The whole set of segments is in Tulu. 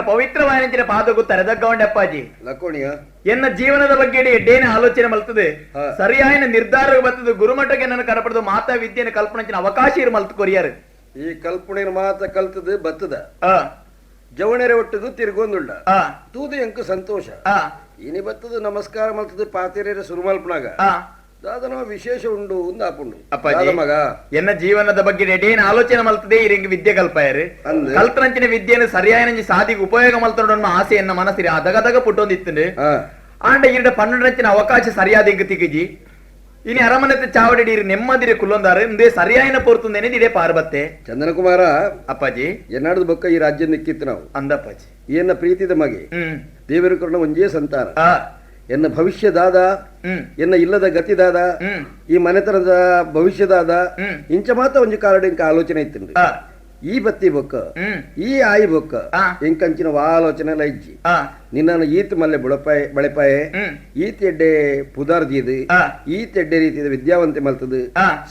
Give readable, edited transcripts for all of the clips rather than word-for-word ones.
ಪವಿತ್ರವಾದ ಪಾದಕ್ಕೂ ತರೆದಗ್ಗೌಂಡೆ ಅಪ್ಪಾಜಿ. ಎನ್ನ ಜೀವನದ ಬಗ್ಗೆ ಎಡ್ಡೇನೆ ಆಲೋಚನೆ ಮಲ್ತದೆ, ಸರಿಯಾದ ನಿರ್ಧಾರ ಬರ್ತದೆ. ಗುರುಮಠಕ್ಕೆ ನನ್ನ ಕಡಪಡೆದು ಮಾತಾ ವಿದ್ಯೆಯನ್ನು ಕಲ್ಪನೆ ಅವಕಾಶ ಇರು ಮಲ್ತು ಕೊರಿಯಾರು. ಈ ಕಲ್ಪನೆ ಮಾತ ಕಲ್ತದ ಬತ್ತದ ಜವಣೆರೆ ಒಟ್ಟಿಗೂ ತಿರ್ಗೊಂದುಳ್ಳ ತೂದು ಎಂಕು ಸಂತೋಷ. ಇನಿ ಬತ್ತದ ನಮಸ್ಕಾರ ಮಲ್ತದ ಪಾತಿರೇರ ಸುರುಮಲ್ಪನಾಗ ದಾದನ ವಿಶೇಷ ಉಂಡು ಆಪುಂಡು. ಅಪ್ಪಾಜಿ ಮಗ ಎನ್ನ ಜೀವನದ ಬಗ್ಗೆ ಎಡೇನು ಆಲೋಚನೆ ಮಲ್ತದೆ ಇರಿಂಗ್ ವಿದ್ಯೆ ಕಲ್ಪಾಯರು. ಕಲ್ತನಂಚಿನ ವಿದ್ಯೆಯನ್ನು ಸರಿಯಾದ ಸಾದಿಗೆ ಉಪಯೋಗ ಮಲ್ತೊಂಡು ಆಸೆ ಎನ್ನ ಮನಸ್ಸಿರಿ ಅದಗದಗ ಪುಟ್ಟೊಂದಿತ್ತು. ಆಂಡ ಇರಡ ಪನ್ನೊಂಡಂಚಿನ ಅವಕಾಶ ಸರಿಯಾದ ಇಂಗ್ ತಿಗಿಜಿ. ಇನಿ ಅರಮನೆತ ಚಾವಡಿ ನೆಮ್ಮದಿರಿ ಕುಲ್ಲೊಂದಾರು ಇಂದೇ ಸರಿಯಾಯಿನ ಪೋರ್ತುಂದೇನೆ ಇದೇ ಪಾರ್ಬತ್ತೆ. ಚಂದನಕುಮಾರ ಅಪ್ಪಾಜಿ ಎನ್ನಾಡದ ಬೊಕ್ಕ ಈ ರಾಜ್ಯ ನಿಕ್ಕಿತ್ತು ನಾವು ಅಂದಪ್ಪಾಜಿ. ಏನ ಪ್ರೀತಿದ ಮಗೆ ದೇವರ ಕರುಣ ಒಂಜೇ ಸಂತಾನ. ಎನ್ನ ಭವಿಷ್ಯದಾದ, ಎನ್ನ ಇಲ್ಲದ ಗತಿದಾದ, ಈ ಮನೆತನದ ಭವಿಷ್ಯದಾದ ಇಂಚ ಮಾತ ಒಂಜಿ ಕಾಲಡ್ ಇಂಕ ಆಲೋಚನೆ ಇತ್ತು. ಈ ಬತ್ತಿ ಬೊಕ್ಕ ಈ ಆಯಿ ಬೊಕ್ಕ ಇಂಕಂಚಿನ ಆಲೋಚನೆ ಇಜ್ಜಿ. ನಿನ್ನನ್ನು ಈತ ಮಲ್ಲೆ ಬುಳಪಾಯ ಬಳೆಪಾಯೆ, ಈತ ಎಡ್ಡೆ ಪುದಾರ್ದೀದು, ಈತ ಎಡ್ಡೆ ರೀತಿಯ ವಿದ್ಯಾವಂತೆ ಮಲ್ತದು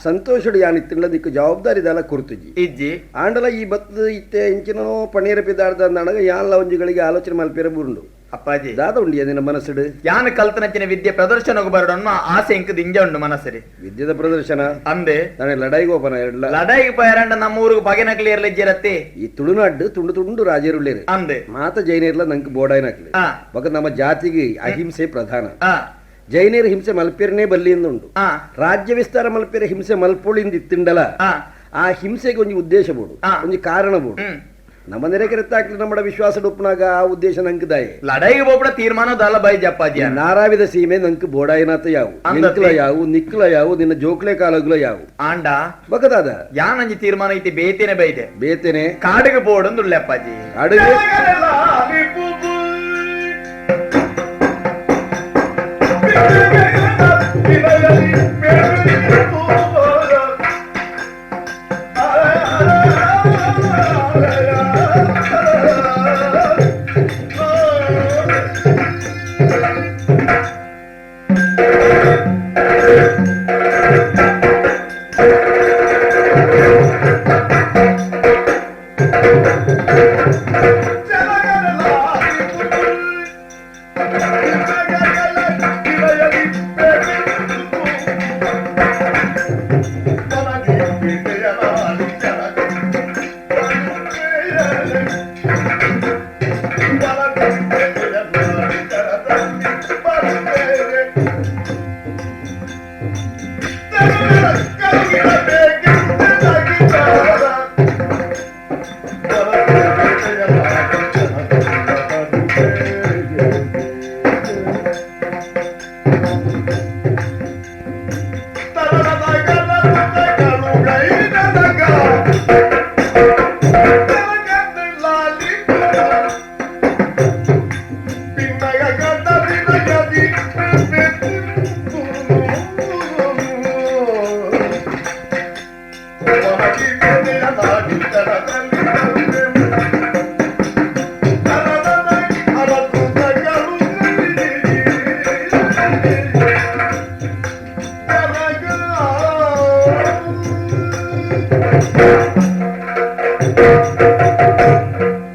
ಸಂತೋಷಡು ಯಾನಿತ್ತಿಲ್ಲ ದಿಕ್ಕು ಜವಾಬ್ದಾರಿ ದಾಲ ಕುರ್ತುಜಿ ಇಜ್ಜಿ. ಆಂಡಲ ಈ ಬತ್ತದ ಇತ್ತೆ ಇಂಚಿನೋ ಪಣೀರ ಪಿದಾರ್ದ ಅಂದಾಣಗ ಯಾನ್ಲ ಒಂಜಿಗಳಿಗೆ ಆಲೋಚನೆ ಮಲ್ಪೇರ ಬುರುಂಡು. ಅಪ್ಪಾಜಿ ದಾದ ಉಂಡಿಯ ನಿನ್ನ ಮನಸ್ಸುಡು? ಯಾನ್ ಕಲ್ತನಂಚಿನ ವಿದ್ಯೆ ಪ್ರದರ್ಶನಕ್ಕೆ ಬರೋಣ ಆಸೆ ಇಂಕ ದಿಂಜ ಉಂಡು ಮನಸ್ಸರಿ. ವಿದ್ಯೆದ ಪ್ರದರ್ಶನ ಅಂದೆ ನಾನೇ ಲಡಾಯಿಗೆ ಹೋಪನ ಎರಡ್ಲ ಲಡಾಯಿಗೆ ಪಯರಂಡ ನಮ್ಮ ಊರಿಗೆ ಬಗೆನಕ್ಲಿ ಇರ್ಲಿಜ್ಜಿರತ್ತೆ. ಈ ತುಳುನಾಡು ತುಂಡು ತುಂಡು ರಾಜರುಳ್ಳೇರು ಅಂದೆ ಮಾತ ಜೈನೇರ್ಲ ನಂಗೆ ಬೋಡಾಯ್ನಾಕ್ಲಿ. ಬೊಕ ನಮ್ಮ ಜಾತಿಗೆ ಅಹಿಂಸೆ ಪ್ರಧಾನ. ಜೈನೇರು ಹಿಂಸೆ ಮಲ್ಪೇರನೇ ಬಲ್ಲಿಂದುಂಡು, ರಾಜ್ಯ ವಿಸ್ತಾರ ಮಲ್ಪೇರೆ ಹಿಂಸೆ ಮಲ್ಪೊಳಿಂದ ಇತ್ತಿಂಡಲ ಆ ಹಿಂಸೆಗೆ ಒಂಜಿ ಉದ್ದೇಶ ಬೋಡು, ಒಂಜಿ ಕಾರಣ ಬೋಡು. ನಮ್ಮ ನೆರೆಕೆರೆತ್ತಾಕ್ಲಿ ನಮ್ಮ ವಿಶ್ವಾಸ ಡೊಪ್ಪನಾಗ ಆ ಉದ್ದೇಶ ನಂಗೆ ದಾಯೆ. ಲಡಾಯಿಗೆ ಬೋಪಡ ತೀರ್ಮಾನ ದಾಲ ಬೈ ಜಪ್ಪಾಜಿ. ನಾರಾವಿದ ಸೀಮೆ ನಂಗೆ ಬೋಡಾಯಿನಾತ ಯಾವು, ನಿಕ್ಲ ಯಾವು, ನಿಕ್ಲ ಯಾವು, ನಿನ್ನ ಜೋಕ್ಲೆ ಕಾಲಗ್ಲ ಯಾವು ಆಂಡ ಬಕದಾದ ಯಾನಂಜಿ ತೀರ್ಮಾನ ಐತಿ ಬೇತೇನೆ ಬೈದೆ ಬೇತೇನೆ ಕಾಡಿಗೆ ಬೋಡೊಂದುಳ್ಳೆ ಅಪ್ಪಾಜಿ. ಕಾಡಿಗೆ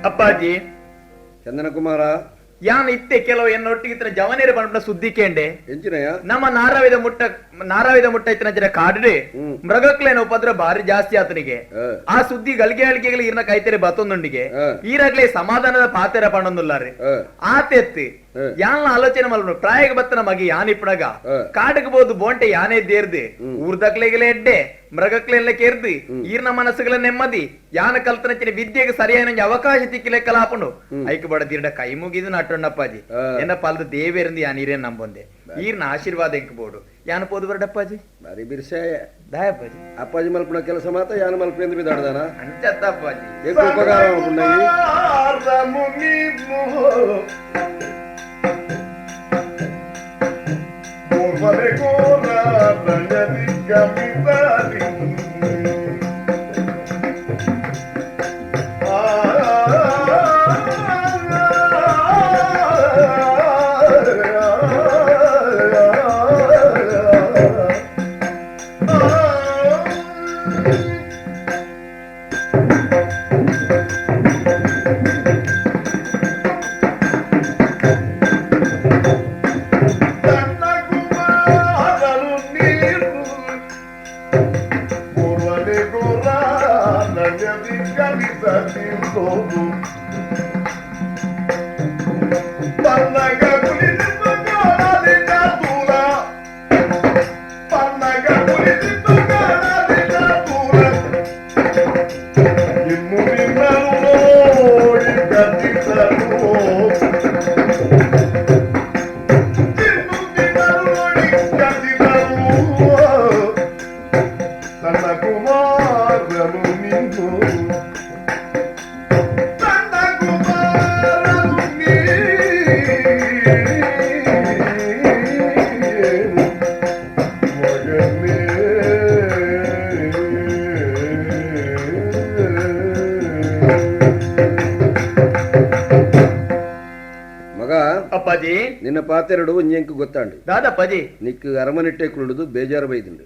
ಅಪ್ಪಾಜಿ ಚಂದನಕುಮಾರ ಯಾನ್ ಇತ್ತೆ ಕೆಲವು ಎನ್ನೊಟ್ಟಿಗೆ ಇತ್ತಿನ ಜವನೇರು ಬಂಡ ಸುದ್ದಿ ಕೇಂಡೆ. ನಮ್ಮ ನಾರಾವಿದ ಮುಟ್ಟ ನಾರಾವಿದ ಮುಟ್ಟ ಇತ್ತಿನ ಜನ ಕಾಡ್ರೆ ಮೃಗಕ್ಲೇನ ಉಪದ್ರ ಭಾರಿ ಜಾಸ್ತಿ ಆತನಿಗೆ. ಆ ಸುದ್ದಿ ಗಳಿಗೆ ಅಳಿಗೆಗಳು ಈರ್ನ ಕೈತೆರೆ ಬತ್ತೊಂದುಂಡಿಗೆ ಈರಾಗ್ಲೇ ಸಮಾಧಾನದ ಪಾತೆರ ಪಣೊಂದುಲ್ಲಾರೆ. ಆತೆತ್ತಿ ಯಾನ್ ಆಲೋಚನೆ ಮಲ್ಪು ಪ್ರಾಯಕ್ಕೆ ಬತ್ತನ ಮಗಿ ಯಾನ್ ಇಪ್ಪಣಗ ಕಾಡಕ್ಕೆ ಬೋದು ಬೋಂಟೆ ಯಾನೇ ದೇರ್ದು ಊರ್ದಕ್ಲೆಗೆಲ್ಲ ಎಡ್ಡೆ ಮೃಗಕ್ಲೆಲ್ಲ ಕೇರ್ದು ಈರ್ನ ಮನಸ್ಸುಗಳ ನೆಮ್ಮದಿ ಯಾನ ಕಲ್ತನಚಿನ ವಿದ್ಯೆಗೆ ಸರಿಯಾದ ಅವಕಾಶ ತಿಕ್ಕಿಲೆ ಕಲಾಪನು ಐಕ್ ಬಡ ದೀರ್ಡ ಕೈ ಮುಗಿದು ನಟ್ಟೊಂಡಪ್ಪಾಜಿ ಎನ್ನ ಪಾಲ್ದು ದೇವೇರಂದು ಯಾನ್ ಈರೇನ್ ನಂಬೊಂದೆ ಈರ್ನ ಆಶೀರ್ವಾದ ಎಂಕ್ ಬೋಡು ಯಾನ ಪೋದು ಬರಡಪ್ಪಾಜಿ. ಬಾರಿ ಬಿರ್ಸಾಯ ದಾಯಪ್ಪಾಜಿ. ಅಪ್ಪಾಜಿ ಮಲ್ಪುನ ಕೆಲಸ ಮಾತ ಯಾನ ಮಲ್ಪು ಎಂದು ಬಿದಾಡ್ದಾನ ಅಂಚತ್ತ ಅಪ್ಪಾಜಿ. ಉಪಕಾರ Kumar ಅಪ್ಪಾಜಿ ನಿನ್ನ ಪಾತೆರಡು ಒಂಜೆಂಕ್ ಗೊತ್ತಾಂಡು. ದಾದಪ್ಪಾಜಿ ನಿಕ್ ಅರಮನೆಟ್ಟೆ ಕುಳುದು ಬೇಜಾರು ಬೈದುಂಡು.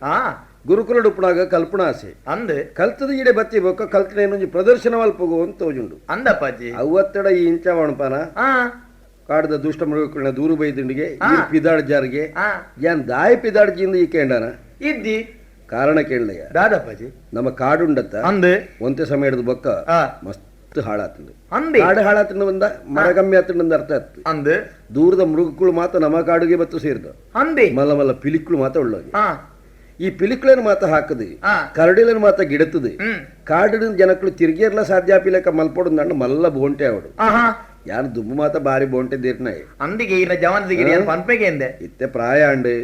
ಗುರುಕುಲಡು ಉಪ್ಪುನಾಗ ಕಲ್ಪನಾ ಆಸೆ ಅಂದ್ ಕಲ್ತದ ಈಡೆ ಬತ್ತಿ ಬೊಕ್ಕ ಕಲ್ತನೇನೊಂಜಿ ಪ್ರದರ್ಶನ ಮಲ್ಪಗು ಅಂತ ತೋಜುಂಡು. ಅಂದಪ್ಪಾಜಿ ಅವತ್ತಡ ಈ ಇಂಚವಣಪಾನ ಕಾಡದ ದುಷ್ಟ ಮೃಗಗಳನ್ನ ದೂರು ಬೈದುಂಡಿಗೆ ಪಿದಾಡ್ ಜಾರಿಗೆ ಯಾನ್ ದಾಯ ಪಿದಾಡ್ಜಿಂದ ಈ ಕೇಂಡನ ಇದ್ದಿ ಕಾರಣ ಕೇಳಲಯ್ಯ. ದಾದಪ್ಪಾಜಿ ನಮ್ಮ ಕಾಡುಂಡತ್ತ ಅಂದ್ ಒಂತೆ ಸಮಯ ಹಿಡಿದು ಬೊಕ್ಕ ಮಸ್ತ್ ಹಾಳಾತಂಡು. ಅಂದೆ ಕಾಡು ಹಾಳಾತಂಡು ಬಂದ ಮರ ಕಮ್ಮಿ ಆತಂಡು ಅರ್ಥ ಆತು. ಅಂದ್ ದೂರದ ಮೃಗಗಳು ಮಾತ್ರ ನಮ್ಮ ಕಾಡುಗೆ ಬತ್ತು ಸೇರಿದ. ಅಂದೆ ಮಲ್ಲ ಮಲ್ಲ ಪಿಲಿಕ್ಳು ಮಾತ್ರ ಉಳ್ಳೋಗಿ ಈ ಪಿಲಿಕ್ಳನ್ನು ಮಾತ್ರ ಹಾಕದು ಕರಡಿలను ಮಾತ್ರ ಗಿಡತದೆ ಕಾಡಿನ ಜನಕ್ಕಳು ತಿರುಗಿರ್ಲ ಸಾಧ್ಯ ಆಪಿಲೆಕ್ಕ ಮಲ್ಪೊಡು ನಂಡು ಮಲ್ಲ ಬೋಂಟೆ ಅವಡು. ಯಾರು ದುಂಬು ಮಾತ ಬಾರಿ ಬೋಂಟೆ ದೇರ್ನಾಯ್ ಅಂದಿಗೆ ಇನ್ನ ಜವನದಿಗೆ ಪನ್ಪೆಗೆ ಎಂದೆ ಇತ್ತೆ ಪ್ರಾಯ ಅಂಡು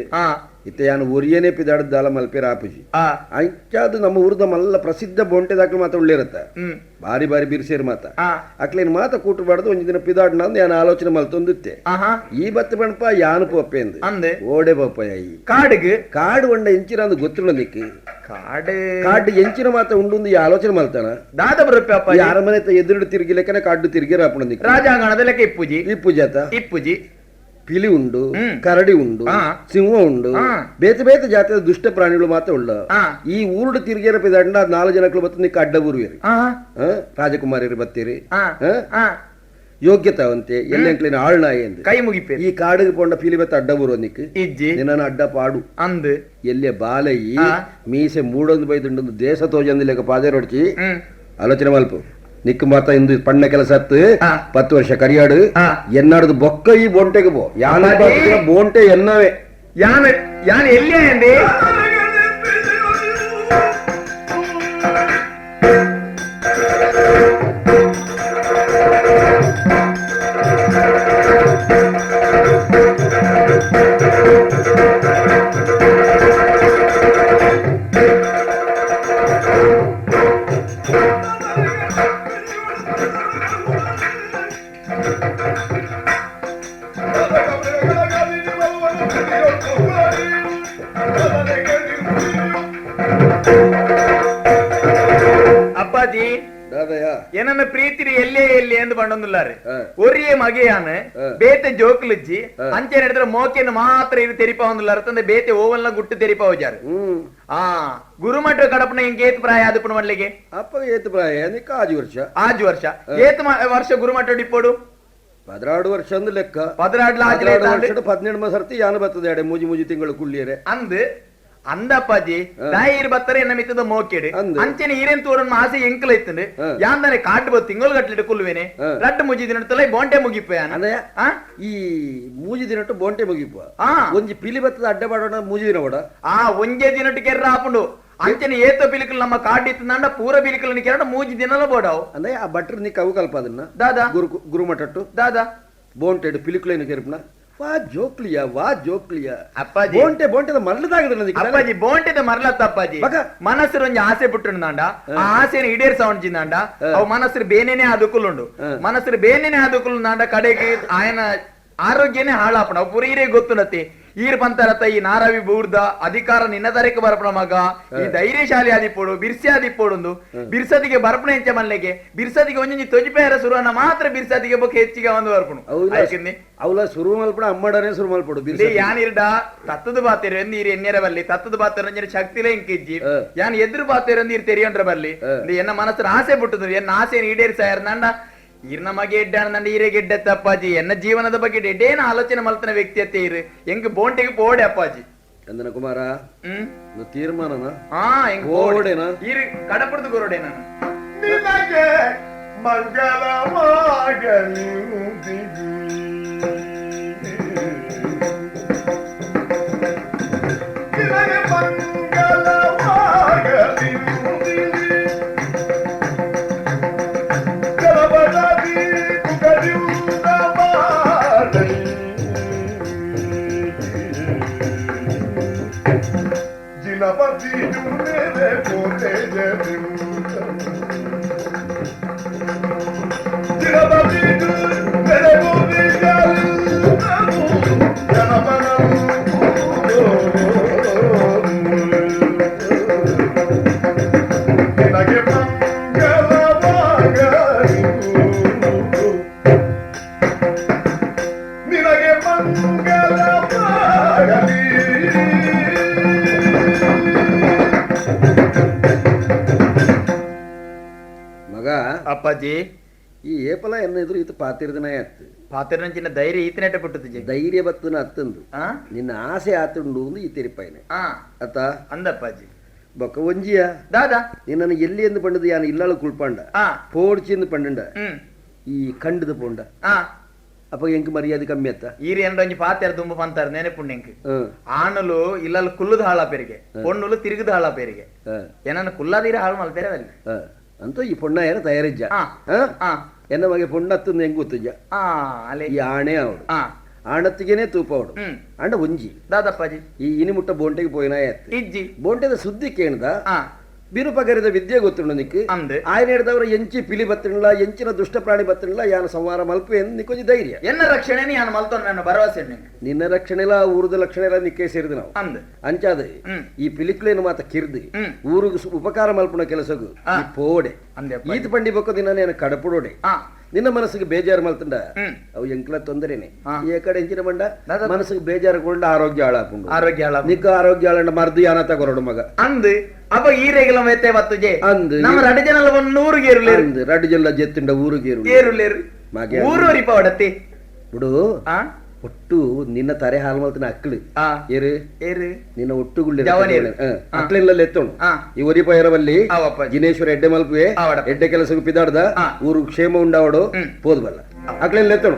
ಇತ್ತೆ ಯಾನು ಒರಿಯನೇ ಪಿದಾಡದಾಲ ಮಲ್ಪೇರ ಆಪುಜಿ ಅಂಚಾದು ನಮ್ಮ ಊರದ ಮಲ್ಲ ಪ್ರಸಿದ್ಧ ಬೋಂಟೆ ದಾಖಲು ಮಾತ್ರ ಉಳ್ಳಿರತ್ತ ಬಾರಿ ಬಾರಿ ಬಿರ್ಸೇರ್ ಮಾತ ಅಕ್ಲೇನು ಮಾತ ಕೂಟಬಾರ್ದು ಒಂಜಿ ದಿನ ಪಿದಾಡ್ನ ಯಾನು ಆಲೋಚನೆ ಮಲ್ತೊಂದಿತ್ತೆ. ಈ ಬತ್ತ ಬಣಪ ಯಾನು ಪೋಪೆ ಅಂದ್ ಓಡೆ ಪೋಪಯ್ಯ ಈ ಕಾಡಿಗೆ ಕಾಡು ಒಂಡ ಎಂಚಿನ ಅಂದ್ ಗೊತ್ತಿಲ್ಲ ನಿಕ್ಕು ಕಾಡು ಕಾಡು ಎಂಚಿನ ಮಾತ ಉಂಡು ಈ ಆಲೋಚನೆ ಮಲ್ತಾನ ದಾದ ಬರಪ್ಪ ಈ ಅರಮನೆ ಎದುರು ತಿರುಗಿಲೆಕ್ಕನೆ ಕಾಡು ತಿರುಗಿರ ಅಪ್ಪಣ ನಿಕ್ಕು ರಾಜಾಂಗಣದ ಲೆಕ್ಕ ಇಪ್ಪುಜಿ ಇಪ್ಪುಜಾತ ಇಪ್ಪುಜಿ ಪಿಲಿ ಉಂಡು ಕರಡಿ ಉಂಡು ಸಿಂಹ ಉಂಡು ಬೇತೆ ಬೇತೆ ಜಾತಿಯ ದುಷ್ಟ ಪ್ರಾಣಿಗಳು ಮಾತ್ರ ಉಳ್ಳ. ಈ ಊರುಡು ತಿರುಗಿರ ಪಿದಾಂಡ ನಾಲ್ಕು ಜನಕ್ಕಳು ಬತ್ತ ನಿಕ್ಕ ಅಡ್ಡ ಊರುವೇರಿ ರಾಜಕುಮಾರಿಯರು ಬತ್ತೀರಿ ಯೋಗ್ಯತಾವಂತೆ ಎಲ್ಲೆಂಕ್ಲಿನ ಆಳ್ನಾಯಿ ಎಂದು ಕೈ ಮುಗಿಪೆ ಈ ಕಾಡಿಗೆ ಪೊಂಡ ಪಿಲಿ ಬತ್ತ ಅಡ್ಡ ಊರು ನಿಕ್ ಇಜ್ಜಿ ನಿನ್ನ ಅಡ್ಡ ಪಾಡು ಅಂದ್ ಎಲ್ಲೆ ಬಾಲಯಿ ಮೀಸೆ ಮೂಡೊಂದು ಬೈದುಂಡು ದೇಶ ತೋಜಂದು ಲೆಕ್ಕ ಪಾದೇರೊಡ್ಚಿ ಆಲೋಚನೆ ಮಲ್ಪು ನಿಕ್ಕು ಮಾತ ಇಂದು ಪಣ್ಣ ಕೆಲಸ ಹತ್ತು 10 ವರ್ಷ ಕರಿಯಾಡು ಎನ್ನಾಡದು ಬೊಕ್ಕ ಈ ಬೋಂಟೆಗೆ ಬೋ ಯಾನ ಬೋಂಟೆ ಎನ್ನವೇ ಯಾನ ಯಾನ್ ಎಲ್ಲಿ ಅಂದೆ ಅಪ್ಪಾಜಿ ಏನನ್ನ ಪ್ರೀತಿರಿ ಎಲ್ಲೇ ಎಲ್ಲಿ ಎಂದು ಬಂಡೊಂದುಲ್ಲಾರೆ ಒರಿಯೇ ಮಗೆಯಾನ ಬೇತೆ ಜೋಕ್ಲಿಜ್ಜಿ ಅಂಚೆ ನಡೆದ್ರೆ ಮೋಕೆಯನ್ನು ಮಾತ್ರ ಇದು ತೆರಿಪ ಒಂದುಲ್ಲಾರ ತಂದೆ ಬೇತೆ ಓವಲ್ನ ಗುಟ್ಟು ತೆರಿಪ ಹೋಜಾರು. ಆ ಗುರುಮಠ ಕಡಪನ ಹಿಂಗೆ ಏತ್ ಪ್ರಾಯ ಆದಪುಣ ಮಲ್ಲಿಗೆ ಅಪ್ಪ ಏತ್ ಪ್ರಾಯ ಆಜು ವರ್ಷ ಆಜು ವರ್ಷ ಏತ್ ವರ್ಷ ಗುರುಮಠ ಡಿಪ್ಪೋಡು 16 ವರ್ಷ ಅಂದ್ ಲೆಕ್ಕ 16 18 ಸರ್ತಿ ಯಾನ ಬರ್ತದೆ ಎಡೆ ಮೂಜಿ ಮೂಜಿ ತಿಂಗಳು ಕುಳ್ಳಿಯರೆ ಅಂದ್ ಅಂದಪ್ಪಾಜಿ ದಾಯಿರ್ ಬತ್ತರೆ ಎನ್ನ ಮಿತ್ತದ ಮೋಕೆಡು ಅಂಚನೆ ಈರೇನ್ ತೋರನ್ ಆಸೆ ಎಂಕಲ ಇತ್ತಂಡು ಯಾಂದಾನೆ ಕಾಟು ಬತ್ತು ತಿಂಗಳು ಗಟ್ಲಿಟ್ಟು ಕುಲ್ವೇನೆ ರಡ್ಡು ಮುಜಿ ದಿನಟ್ಟಲ್ಲ ಬೋಂಟೆ ಮುಗಿಪ ಅಂದ್ರೆ ಈ ಮೂಜಿ ದಿನಟ್ಟು ಬೋಂಟೆ ಮುಗಿಪ ಒಂಜಿ ಪಿಲಿ ಬತ್ತದ ಅಡ್ಡ ಬಾಡೋಣ ಮೂಜಿ ದಿನ ಓಡ ಆ ಒಂಜೇ ದಿನಟ್ಟು ಕೆರ್ರ ಆಪುಂಡು ಅಂಚನೆ ಏತ ಬಿಲಿಕಲ್ ನಮ್ಮ ಕಾಡಿತ್ತಂಡ ಪೂರ ಬಿಲಿಕಲ್ ಕೆರಡ ಮೂಜಿ ದಿನಲ ಬೋಡಾವು ಅಂದ್ರೆ ಆ ಭಟ್ರು ನಿಕ್ ಅವು ಕಲ್ಪ ಅದನ್ನ ದಾದಾ ಗುರುಮಠಟ್ಟು ದಾದಾ ಬೋಂಟೆಡು ಪಿಲಿಕುಲೇನು ಕೆರ್ಪಣ ವಾ ಜೋಕ್ಲಿಯ ವಾ ಜೋಕ್ಲಿಯ ಅಪ್ಪಾಜಿ ಬೋಂಟೆ ಬೋಂಟೆದ ಮರಳದಾಗದ ಅಪ್ಪಾಜಿ ಬೋಂಟೆದ ಮರಳತ್ತ ಅಪ್ಪಾಜಿ ಮನಸ್ಸು ಒಂಜಿ ಆಸೆ ಪುಟ್ಟುಂಡ ಆ ಆಸೆನ ಈಡೇರ್ಸ ಉಂಚಿಂದಾಂಡ ಅವು ಮನಸ್ಸು ಬೇನೇನೆ ಆದುಕುಲುಂಡು ಮನಸ್ಸು ಬೇನೇನೆ ಆದುಕುಲುಂದಾಂಡ ಕಡೆಗೆ ಆಯನ ಆರೋಗ್ಯನೇ ಹಾಳಾಪಣ ಅವು ಪೂರ ಈರೇ ಗೊತ್ತುನತ್ತೆ ಈರ್ ಪಂತರತ್ತ ಈ ನಾರವಿ ಬೂರ್ದ ಅಧಿಕಾರ ನಿನ್ನ ತರಕ್ಕೆ ಬರಪಣ ಮಗ ಈ ಧೈರ್ಯಶಾಲಿ ಆದಿಪ್ಪೋಡು ಬಿರ್ಸಿ ಆದಿಪ್ಪೋಡುಂದು ಬಿರ್ಸದಿಗೆ ಬರಪಣ ಎಂಚ ಮಲ್ಲೆಗೆ ಬಿರ್ಸದಿಗೆ ಒಂಜೊಂಜಿ ತೊಜಿಪೇರ ಸುರುವನ್ನ ಮಾತ್ರ ಬಿರ್ಸದಿಗೆ ಬೊಕ್ಕ ಹೆಚ್ಚಿಗೆ ಒಂದು ಬರ್ಪಣು ಅವಲ ಸುರು ಮಲ್ಪಡ ಅಮ್ಮಡನೆ ಸುರು ಮಲ್ಪಡು ಯಾನಿರ್ಡ ತತ್ತದ ಬಾತೇರು ನೀರು ಎನ್ನೆರ ಬಲ್ಲಿ ತತ್ತದ ಬಾತೇರು ಶಕ್ತಿಲೇ ಇಂಕಿಜ್ಜಿ ಯಾನ್ ಎದುರು ಬಾತೇರು ನೀರು ತೆರಿಯೊಂಡ್ರ ಬಲ್ಲಿ ಎನ್ನ ಮನಸ್ಸು ಆಸೆ ಬಿಟ್ಟದು ಎನ್ನ ಆಸೆಯನ್ನು ಈಡೇರಿಸಾಯರ್ ನಂಡ ಈರ್ನ ಮಗೆ ಎಡ್ಡಾಣ ನಂಡ ಈರೇ ಗೆಡ್ಡೆತ್ತ ಅಪ್ಪಾಜಿ ಎನ್ನ ಜೀವನದ ಬಗ್ಗೆ ಎಡ್ಡೇನ ಆಲೋಚನೆ ಮಲ್ತನ ವ್ಯಕ್ತಿ ಅತ್ತೆ ಇರು ಹೆಂಗ್ ಬೋಂಟೆಗೆ ಪೋಡೆ ಅಪ್ಪಾಜಿ ಚಂದನ ಕುಮಾರ ತೀರ್ಮಾನನ ಹೆಂಗ್ ಬೋಡೆನಾ ಈರು ಕಡಪುರದು ಗೊರಡೆ ನಾನು ನಿನಗೆ ಮಂಗಲವಾಗಲಿ ನಿನಗೆ ಮಂಗಲವಾಗಲಿ ಜಿನಪತಿ ಮೇರೆ ಪೋತೆ ಜಿನಪತಿ ಮೇರೆ ಪೋತೆ ಜನಪನ. ಅಪ್ಪಾಜಿ ಈ ಏಪಲ ಎನ್ನ ಎದುರು ಈತ ಪಾತಿರ್ದನ ಆಯ್ತು. ಪಾತಿರ್ನಂಚಿನ ಧೈರ್ಯ ಈತನೆಟ ಪುಟ್ಟುದು. ಧೈರ್ಯ ಬತ್ತನ ಅತ್ತಂದು ನಿನ್ನ ಆಸೆ ಆತುಂಡು ಈ ತೆರಿಪಾಯಿನೆ ಅತ್ತ ಅಂದಪ್ಪಾಜಿ. ಬೊಕ್ಕ ಒಂಜಿಯ ದಾದಾ ನಿನ್ನನ್ನು ಎಲ್ಲಿ ಎಂದು ಪಂಡದು ಯಾನು ಇಲ್ಲಾಳು ಕುಳ್ಪಾಂಡ ಪೋಡ್ಚಿ ಎಂದು ಪಂಡಂಡ ಈ ಕಂಡದ ಪೋಂಡ ಅಪ್ಪ ಎಂಕ್ ಮರ್ಯಾದೆ ಕಮ್ಮಿ ಅತ್ತ. ಈರಿ ಎಂಡ ಒಂಜಿ ಪಾತೆರ ದುಂಬು ಪಂತಾರ ನೆನಪುಂಡು ಎಂಕ್. ಆಣಲು ಇಲ್ಲಲ್ಲಿ ಕುಲ್ಲುದ ಹಾಳ ಪೆರಿಗೆ, ಪೊಣ್ಣುಲು ತಿರುಗುದ ಹಾಳ ಪೆರಿಗೆ. ಏನನ್ನ ಕುಲ್ಲದೀರ ಹಾಳು ಮಲ್ಪೇರೆ ಅಲ್ಲಿ ಅಂತ ಈ ಪೊಣ್ಣ ಏನ ತಯಾರಿಜ್ಜ ಎನ್ನ ಮಗೆ ಪೊಣ್ಣತ್ತಂದು ಹೆಂಗ್ ಗೊತ್ತಿಜ್ಜ. ಈ ಆಣೆ ಅವಡು ಆಣತ್ತಿಗೆನೆ ತೂಪ ಅವಡು ಅಂಡ ಒಂಜಿ ದಾದಪ್ಪಾಜಿ ಈ ಇನಿಮುಟ್ಟ ಬೋಂಟೆಗೆ ಪೋಯಿನ ಇಜ್ಜಿ ಬೋಂಟೆದ ಸುದ್ದಿ ಕೇಳ್ದ ಬಿರುಪಗರಿದ ವಿದ್ಯೆ ಗೊತ್ತುಂಡು ನಿಕ್ಕು. ಆಯನ ಹಿಡ್ದವರ ಎಂಚಿ ಪಿಲಿ ಬತ್ತಿಲ್ಲ, ಎಂಚಿನ ದುಷ್ಟ ಪ್ರಾಣಿ ಬತ್ತಿಲ್ಲ, ಯಾನ ಸಂಹಾರ ಮಲ್ಪು ಎಂದು ನಿಕ್ಕೊಂಜಿ ಧೈರ್ಯ. ಎನ್ನ ರಕ್ಷಣೆ ಯಾನು ಮಲ್ತೊಂದು ನನ್ನ ಭರವಸೆ. ನಿನ್ನ ರಕ್ಷಣೆ ಇಲ್ಲ, ಊರದ ರಕ್ಷಣೆ ಇಲ್ಲ, ನಿಕ್ಕೆ ಸೇರಿದ ನಾವು ಅಂಚಾದ ಈ ಪಿಲಿಕ್ಲೇನು ಮಾತ ಕಿರ್ದು ಊರಿಗೆ ಉಪಕಾರ ಮಲ್ಪುಣ ಕೆಲಸಗು ಪೋಡೆ ಈತ ಪಂಡಿ ಬೊಕ್ಕ ದಿನ ನಾನು ಕಡಪುಡೋಡೆ. ನಿನ್ನ ಮನಸ್ಸಿಗೆ ಬೇಜಾರು ಮಲ್ತಂಡ ಅವು ಎಂಕ್ಲ ತೊಂದರೆನೆ. ಈ ಕಡೆ ಎಂಚಿನ ಬಂಡ ಮನಸ್ಸಿಗೆ ಬೇಜಾರು ಕೊಂಡ ಆರೋಗ್ಯ ಹಾಳಾಕೊಂಡು ಆರೋಗ್ಯ ಹಾಳ ನಿಕ್ಕ ಆರೋಗ್ಯ ಹಾಳಂಡ ಮರ್ದು ಯಾನ ತಗೊರಡು ಮಗ ಅಂದು ಅಪ್ಪ ಈ ರೇಗಲ ಮೆತ್ತೆ ಬತ್ತುಜೆ ಅಂದು ನಮ್ಮ ರಡು ಜನ ಒಂದು ಊರಿಗೆ ಏರುಲೇರು ಅಂದು ರಡು ಜನ ಜೆತ್ತುಂಡ ಊರಿಗೆ ಏರುಲೇರು ಮಗೆ ಊರು ರಿಪ ಒಡತಿ ಬಿಡು. ಒಟ್ಟು ನಿನ್ನ ತರೆ ಹಾಲು ಮಲ್ತಿನ ಅಕ್ಳು ಏರು ಏರು ನಿನ್ನ ಒಟ್ಟುಗುಳ್ಳಿ ಅಕ್ಲೆಲ್ಲ ಎತ್ತೋಣ ಈ ಒರಿ ಪೈರವಲ್ಲಿ ಜಿನೇಶ್ವರ ಎಡ್ಡೆ ಮಲ್ಪುವೆ ಎಡ್ಡೆ ಕೆಲಸಕ್ಕೆ ಪಿದಾಡ್ದ ಊರು ಕ್ಷೇಮ ಉಂಡಾವಡು ಪೋದು ಬಲ್ಲ ಅಕ್ಲೆಲ್ಲ ಎತ್ತೋಣ.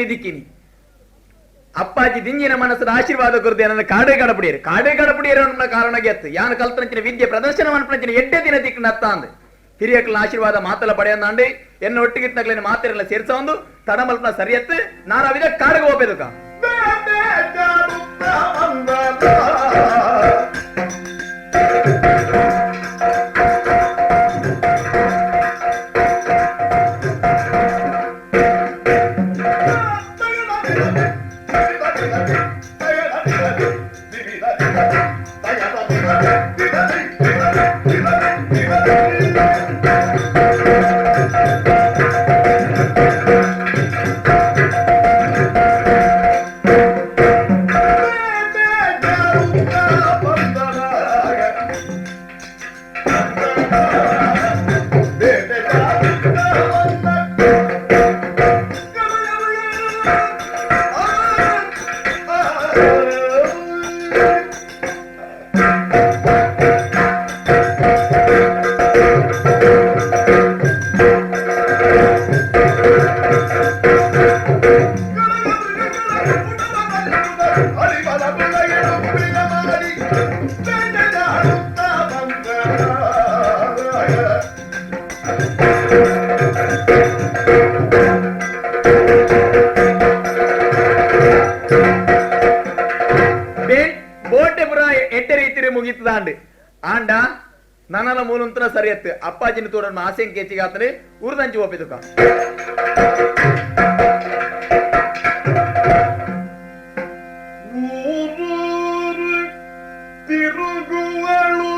ದಿಕ್ಕಿನಿ ಅಪ್ಪಾಜಿ ದಿಂಜಿನ ಮನಸ್ಸದ ಆಶೀರ್ವಾದ ಕೊರತೆ ನನ್ನ ಕಾಡೇ ಕಡಪುಡಿಯರು ಕಾಡೇ ಕಡಪುಡಿಯರು ಅನ್ನೋ ಕಾರಣ ಗೆತ್ತು ಯಾನು ಕಲ್ತನಂಚಿನ ವಿದ್ಯೆ ಪ್ರದರ್ಶನ ಮನ್ಪನಂಚಿನ ಎಡ್ಡೆ ದಿನ ದಿಕ್ಕಿನ ಅತ್ತ ಅಂದು ಹಿರಿಯಕ್ಲ ಆಶೀರ್ವಾದ ಮಾತಲ ಪಡೆಯಂದಾಂಡಿ ಎನ್ನ ಒಟ್ಟಿಗಿತ್ತಗ್ಲೇನೆ ಮಾತೆರೆಲ್ಲ ಸೇರ್ಸೊಂದು ತಡಮಲ್ಪನ ಸರಿಯತ್ತು ನಾನು ಅವಿದ ಕಾಡಿಗೆ ಹೋಗ್ಬೇಕ. ಆಂಡ ನನ್ನನ ಮೂಲಂತರ ಸರಿಯತ್ತು ಅಪ್ಪಾಜಿನ ತೋಡನ್ನು ಆಸೆಂ ಕೇಚಿಗಾತನೆ ಉರ್ದಂಚಿ ಒಪ್ಪಿದುಕ. ಊರು ತಿರುಗುವಳು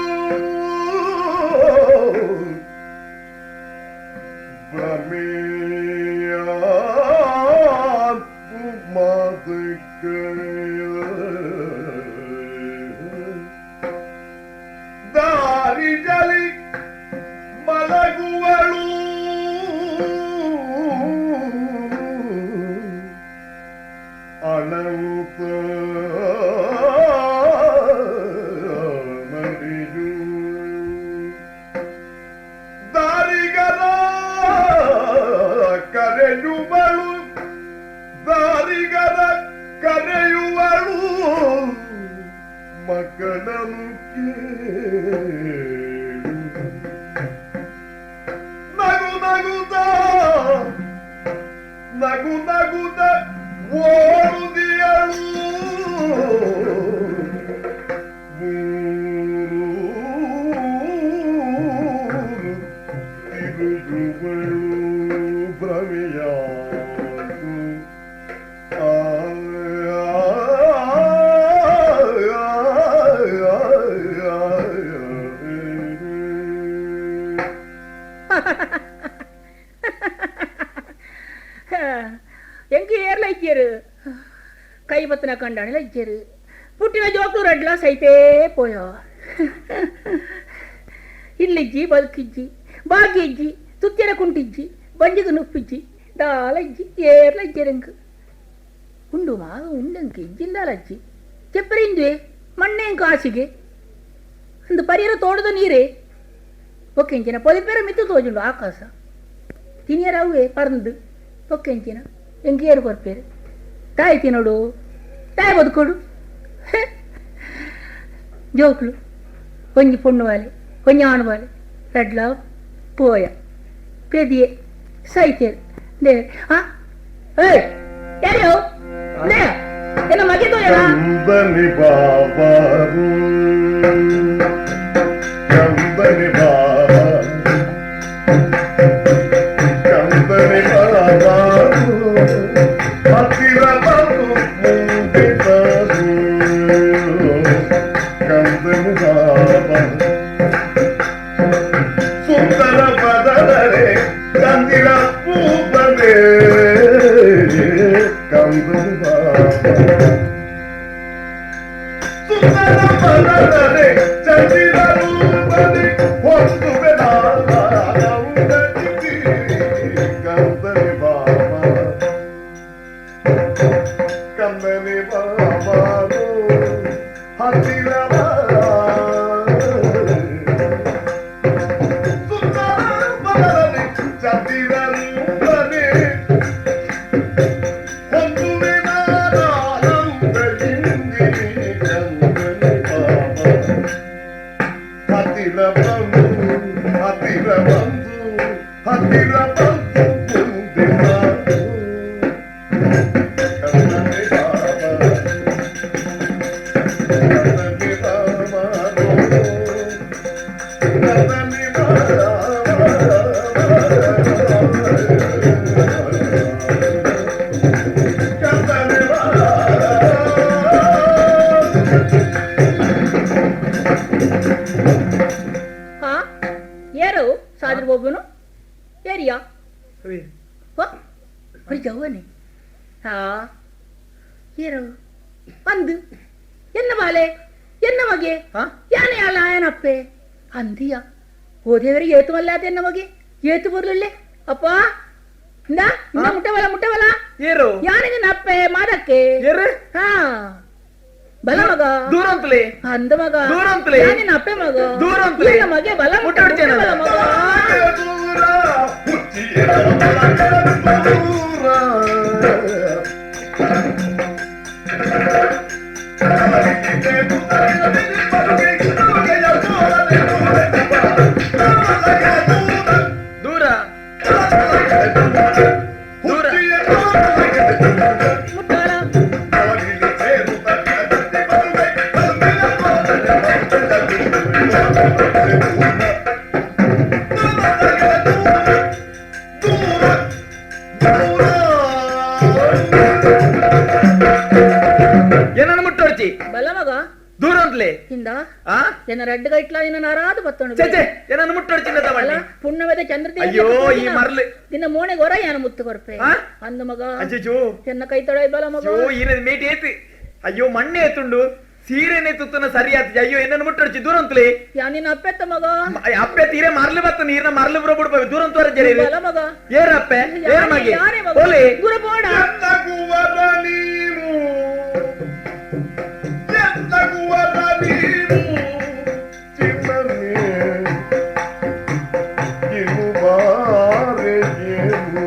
ಭ್ರಮೆಯಾತು ಮಾತುಕೆಯ ದಾರಿಜಲಿ ಮಲಗುವಳು ಅಣವುತ ಮರಿಯು ದಾರಿಗರ ಕರೆಯುವಳು ದಾರಿಗರ ಕರೆಯುವಳು ಮಕ್ಕಳನ್ನು ಕೇಳು ನಗು ನಗುತ್ತ ನಗು ನಗುತ್ತ ಓಡುದಿಯಳು ಮೂರು ತಿರುಗುವಳು ಭ್ರಮೆಯಾತು ಆ ಎಂಕ್ ಏರ್ಲ ಇಜ್ಜೇರು ಕೈ ಬತ್ತನ ಕಂಡಾಣಿಲ ಇಜ್ಜೇರು ಪುಟ್ಟಿನ ಜೋಕ್ಲು ರಡ್ಲ ಸೈತೇ ಪೋಯೋ ಇಲ್ಲಿಜ್ಜಿ ಬದುಕಿಜ್ಜಿ ಬಾಗಿ ಇಜ್ಜಿ ತುತ್ತಿನ ಕುಂಟಿಜ್ಜಿ ಬಂಜಿಗೆ ನುಪ್ಪಿಜ್ಜಿ ದಾಲ ಇಜ್ಜಿ ಏರ್ಲ ಇಜ್ಜೇರು ಎಂಕ್ ಉಂಡು ಮಾಗ ಉಂಡೆಂಕ್ ಇಜ್ಜಿಂದಾಲ ಅಜ್ಜಿ ಚೆಪ್ಪರೆ ಇಂದುವೆ ಮಣ್ಣೆ ಎಂಕ್ ಆಸಿಗೆ ಅಂದು ಪರಿಯರ ತೋಟದ ನೀರೇ ಒಕ್ಕೆಂಚಿನ ಪೊಲಿಪೇರ ಮಿತ್ತು ತೋಜುಂಡು ಆಕಾಶ ತಿನಿಯರ ಅವೇ ಪರಂದು ಒಕ್ಕೆಂಚಿನ ಎಂಕೇರು ಕೊರ್ಪೇರು ತಾಯಿ ತಿನ್ನೋಡು ತಾಯಿ ಬದುಕೋಡು ಜೋಕ್ಲು ಒಂಜಿ ಪೊಣ್ಣು ವಾಲೆ ಒಂಜಿ ಆಣು ವಾಲೆ ರಡ್ಲ ಪೋಯ ಪೆದಿಯೆ ಸೈತೇರು they ಆ ಏಯ್ ಯಾರ್ಯೋ ಲೇ ಎನ್ನ ಮಗೆ ತೋಯನ ಕಂದನಿ ಬಾಬಾರು ಕಂದನಿ ಬಾಬಾ ಕಂದನಿ ಬಾಬಾರು ಹತ್ತಿರ ಬಂದು ಮುಂದೆ ಬಾರು ಕಂದನಿ ಬಾಬಾ ಸುಂದರ ಬದಲರೆ ಚಂದಿರ ಪೂಪನೆ ಕಂದನಿ ಬಾಬಾ ಸುಂದರ ಬದಲರೆ ಚಂದಿರ ರೂಪನೆ ಹೊಂದುವೆ ಕಂದನಿ ಬಾಬಾ ಕಂದನಿ ಬಾಬಾನು ಹತ್ತಿರ ಸುಂದರ ಬದಲರೆ ಚಂದಿರ ರೂಪನೆ ಹೊಂದುವೆ ನಾನಾನಂದ ಇಂದಿನಿ ಕಂದನಿ ಬಾಬಾ ಹತ್ತಿರ ಬಂದು ಹತ್ತಿರ ಬಂದು ಹತ್ತಿರ ಬಂದು ಮುಂದೆ ಬಾರು ಕಂದನಿ ಬಾಬಾ ಕಂದನಿ ಬಾಬಾ ಕಂದನಿ ಕಂದನಿ ಬಾಬಾ ಹಾ ಏರು ಸಾದ್ರ ಒಬ್ಬನು ಏರಿಯಾ ஒரு ஜவ்வனே ಹಾ ಏರು ಅಂದು ಎನ್ನ ಬಾಲೆ ಎನ್ನ ಮಗೆ ಯಾನೆ ಅಲ್ಲ ಆಯನಪ್ಪೆ ಅಂದಿಯ ಓದೇವರಿಗೆ ಏತು ಅಲ್ಲಾತ ಎನ್ನ ಮಗೆ ಏತು ಬರ್ಲಿಲ್ಲೆ ಅಪ್ಪ ಇಂದ ಇಂದ ಮುಟ್ಟವಲ್ಲ ಮುಟ್ಟವಲ್ಲ ಏರು ಯಾನಿಗೆ ನಪ್ಪೆ ಮಾದಕ್ಕೆ ಏರು ಹಾ ಬಲ ಮಗ ದೂರ ಅಂತಲೇ ಅಂದ ಮಗ ದೂರ ಅಂತಲೇ. ಯಾನಿನ ಅಪ್ಪೆ ಮಗ ದೂರ ಅಂತಲೇ. ಎನ್ನ ಮಗೆ ಬಲ ಮುಟ್ಟ ಮುಟ್ಟ ಬಲ ಮಗ ದೂರ ಹುಚ್ಚಿಯ ದೂರ ದೂರ ದೂರ ಮುಟ್ಟವಲ್ಲ ಏನನ್ನು ಮುಟ್ಟೋಡ್ಚಿ ಬಲ ಮಗ ದೂರ ಅಂತಲೇ ಇಂದ ಆ ಎನ್ನ ರಡ್ಡುಗ ಇಟ್ಲ ನಿನ್ನ ನಾರಾದ ಬತ್ತೋಣ ಚೆ ಏನನ್ನು ಮುಟ್ಟೋಡು ಚಿನ್ನದ ಬಣ್ಣಿ ಪುಣ್ಯವಾದ ಚಂದ್ರದೇವ ಅಯ್ಯೋ, ಈ ಮರ್ಲು. ನಿನ್ನ ಮೋಣೆಗೆ ಹೊರ ಯಾನ ಮುತ್ತು ಕೊರ್ಪೆ ಆ? ಅಂದು ಮಗ ಅಜ್ಜೋ ಎನ್ನ ಕೈ ತೊಡ ಬಲ ಮಗ ಅಯ್ಯೋ ಈನದ ಮೇಟಿ ಏತು ಅಯ್ಯೋ ಮಣ್ಣೆ ಏತುಂಡು ಸೀರೆನೆ ತುತ್ತನ ಸರಿ ಆತು ಅಯ್ಯೋ ಏನನ್ನು ಮುಟ್ಟೊಡ್ಚಿ ದೂರ ಅಂತಲೇ ಯಾ ನಿನ್ನ ಅಪ್ಪೆತ್ತ ಮಗ ಅಪ್ಪೆ ತೀರೆ ಮರ್ಲು ಬತ್ತ ನೀರ್ನ ಮರ್ಲು ಬರೋ ಬಿಡ್ಪ ದೂರ ಅಂತವರ ಜರೆ ಬಲ ಮಗ ಏರ ಅಪ್ಪೆ ಏರ ಮಗಿ ಯಾರೇ ಮಗ? ಓಲೆ ಗುರು ಬೋಡ ಎತ್ತಗುವರ ನೀನು ಎತ್ತಗುವರ ನೀನು ಚಿನ್ನನೆ ಇರುಬಾರೆ ಏನು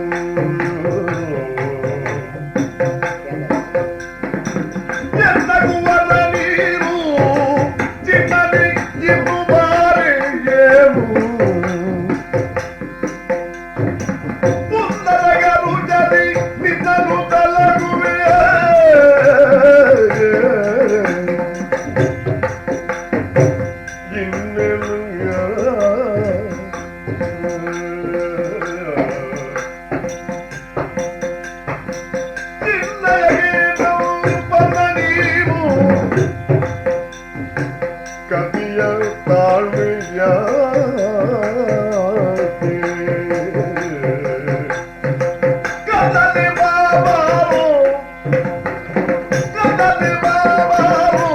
ಎತ್ತಗುವರ ನೀನು ಚಿನ್ನನೆ ಇರುಬಾರೆ ಏನು ಪುಂದರಗರು ಜರಿ ನಿನ್ನನು ತಲಗುವೆ ನೀನು ಕವಿಯ ತಾಳ್ಮೆಯ ಕದಲಿ ಬಾಬಾರೋ ಕದಲಿ ಬಾಬಾರೋ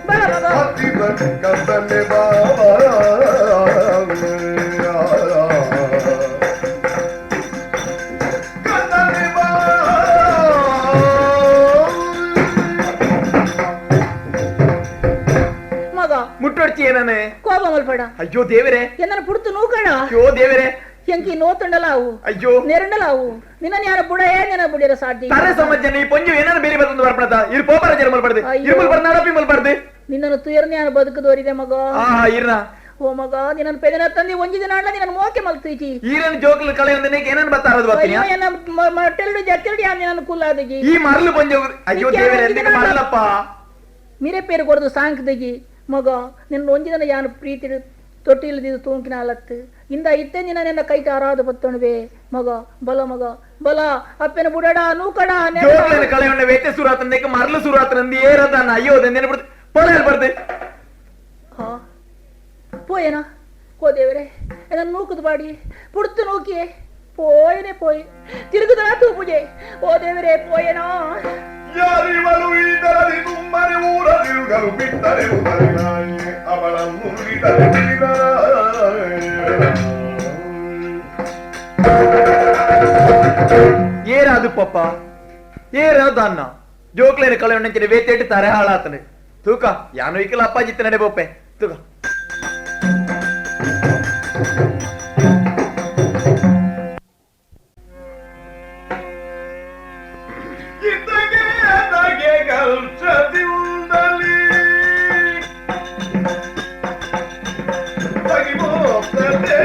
ಬಲ ಮಗ ಅತಿವ ಕದಲಿ ಬಾಬಾ ಕದಲಿ ಬಾಬಾ ಮಗ ಮುಟ್ಟೊಡ್ಚಿ ಏನನೆ ಕೋಪ ಮಲ್ಪಡ ಅಯ್ಯೋ ದೇವರೇ ಎನ್ನ ಪುಡ್ತು ನೂಕಣ ಅಯ್ಯೋ ದೇವರೇ ಎಂಕಿ ನೋತುಂಡಲಾವು ಅಯ್ಯೋ ನೆರಂಡಲಾವು ನಿನ್ನ ಯಾರ ಬುಡಯೇ ನಿನ್ನ ಬುಡಿಯರ ಸಾಧ್ಯ ತರೆ ಸಮಾಜ ಈ ಪೊಂಜು ಏನಾರು ಬೇರೆ ಬರ್ತಂದು ಬರ್ಪಣದ ಇರು ಪೋಪರ ಜರ ಮಲ್ಪಡ್ದು ಅಯ್ಯೋ. ಇರುಮಲ್ ಬರ್ದ ನಡಪಿ ಮಲ್ಪಡ್ದು ನಿನ್ನನ್ನು ತುಯರ್ನ ಯಾರು ಬದುಕದೋರಿದೆ ಮಗ ಆ ಇರ್ನ ಓ ಮಗ ನಿನ್ನ ಪೆದನ ತಂದಿ ಒಂಜಿ ದಿನ ಅಣ್ಣ ನಿನ್ನ ಮೋಕೆ ಮಲ್ತೀಚಿ ಈರನ್ ಜೋಕ್ಲು ಕಳೆ ಒಂದನೇ ಏನನ್ ಬರ್ತಾರದು ಬರ್ತೀನಿ ಅಯ್ಯೋ ಎನ್ನ ಮಟ್ಟೆಲ್ಡು ಜಕ್ಕೆಲ್ಡು ಯಾನ್ ನಿನ್ನ ಕುಲ್ಲಾದಗಿ ಈ ಮರಳು ಪೊಂಜು ಅಯ್ಯೋ ನಿಕ್ಕೆ ದೇವರೇ ಒಂಜಿ ಎಂದಿಗೆ ದಿನ ಮರಳಪ್ಪ ಮಿರೆ ಪೇರು ಕೊಡದು ಸಾಂಕ್ದಗಿ ಮಗ ನಿನ್ನ ಒಂಜಿ ದಿನ ಯಾನು ಪ್ರೀತಿ ತೊಟ್ಟಿಲ್ದಿದ್ದು ತೂಂಕಿನ ಅಲತ್ತು ಇಂದ ಇತ್ತೆ ನಿನ್ನ ನಿನ್ನ ಕೈಟ ಆರಾಧ ಬತ್ತಣವೆ ಮಗ ಬಲ ಮಗ ಬಲ ಅಪ್ಪನ ಬುಡಡ ನೂಕಡ ನೆರಡ. ಜೋಕ್ಲನ ಕಳೆ ಒಂಡೆ ವೇತೆ ಸುರಾತನ ಮರಳು ಸುರಾತನ ಏರದಾನ ಅಯ್ಯೋ ನೆನ ಬಿಡ್ದು ಪೊಳೆ ಬರ್ದು ಹಾ ಪೋಯೇನಾ ಓ ದೇವರೇ ನನ್ನ ನೂಕುದು ಬಾಡಿ ಪುಡ್ತು ನೂಕಿಯೇ ಪೋಯನೆ ಪೋಯ್ ತಿರುಗುದ ತೂಪುಜೆ ಓ ದೇವರೇ ಪೋಯೇನಾ ಯಾರಿವಳು ಇದರಲ್ಲಿ ನುಮ್ಮನೆ ಊರ ತಿರುಗಲು ಬಿಟ್ಟರೆ ಉದರಿ ನಾಯಿ ಅವಳನ್ನು ಬಿಟ್ಟರೆ ಏರಾದು ಪಪ್ಪ ಏರಾದು ಅನ್ನ ಜೋಕ್ಲೇನ ಕಳೆ ಒಂಡೆ ವೇತೇಟು ತಾರೆ ಹಾಳಾತನೆ ತೂಕ ಯಾನು ಇಕ್ಕಲ ಅಪ್ಪಾಜಿತ್ತ ನಡೆ ಬೋಪೆ ತೂಕ ಇದ್ದಗೆ ನಗೆ ಗಲ್ಚದಿಂದಲೇ ತಗಿಬೋತದೆ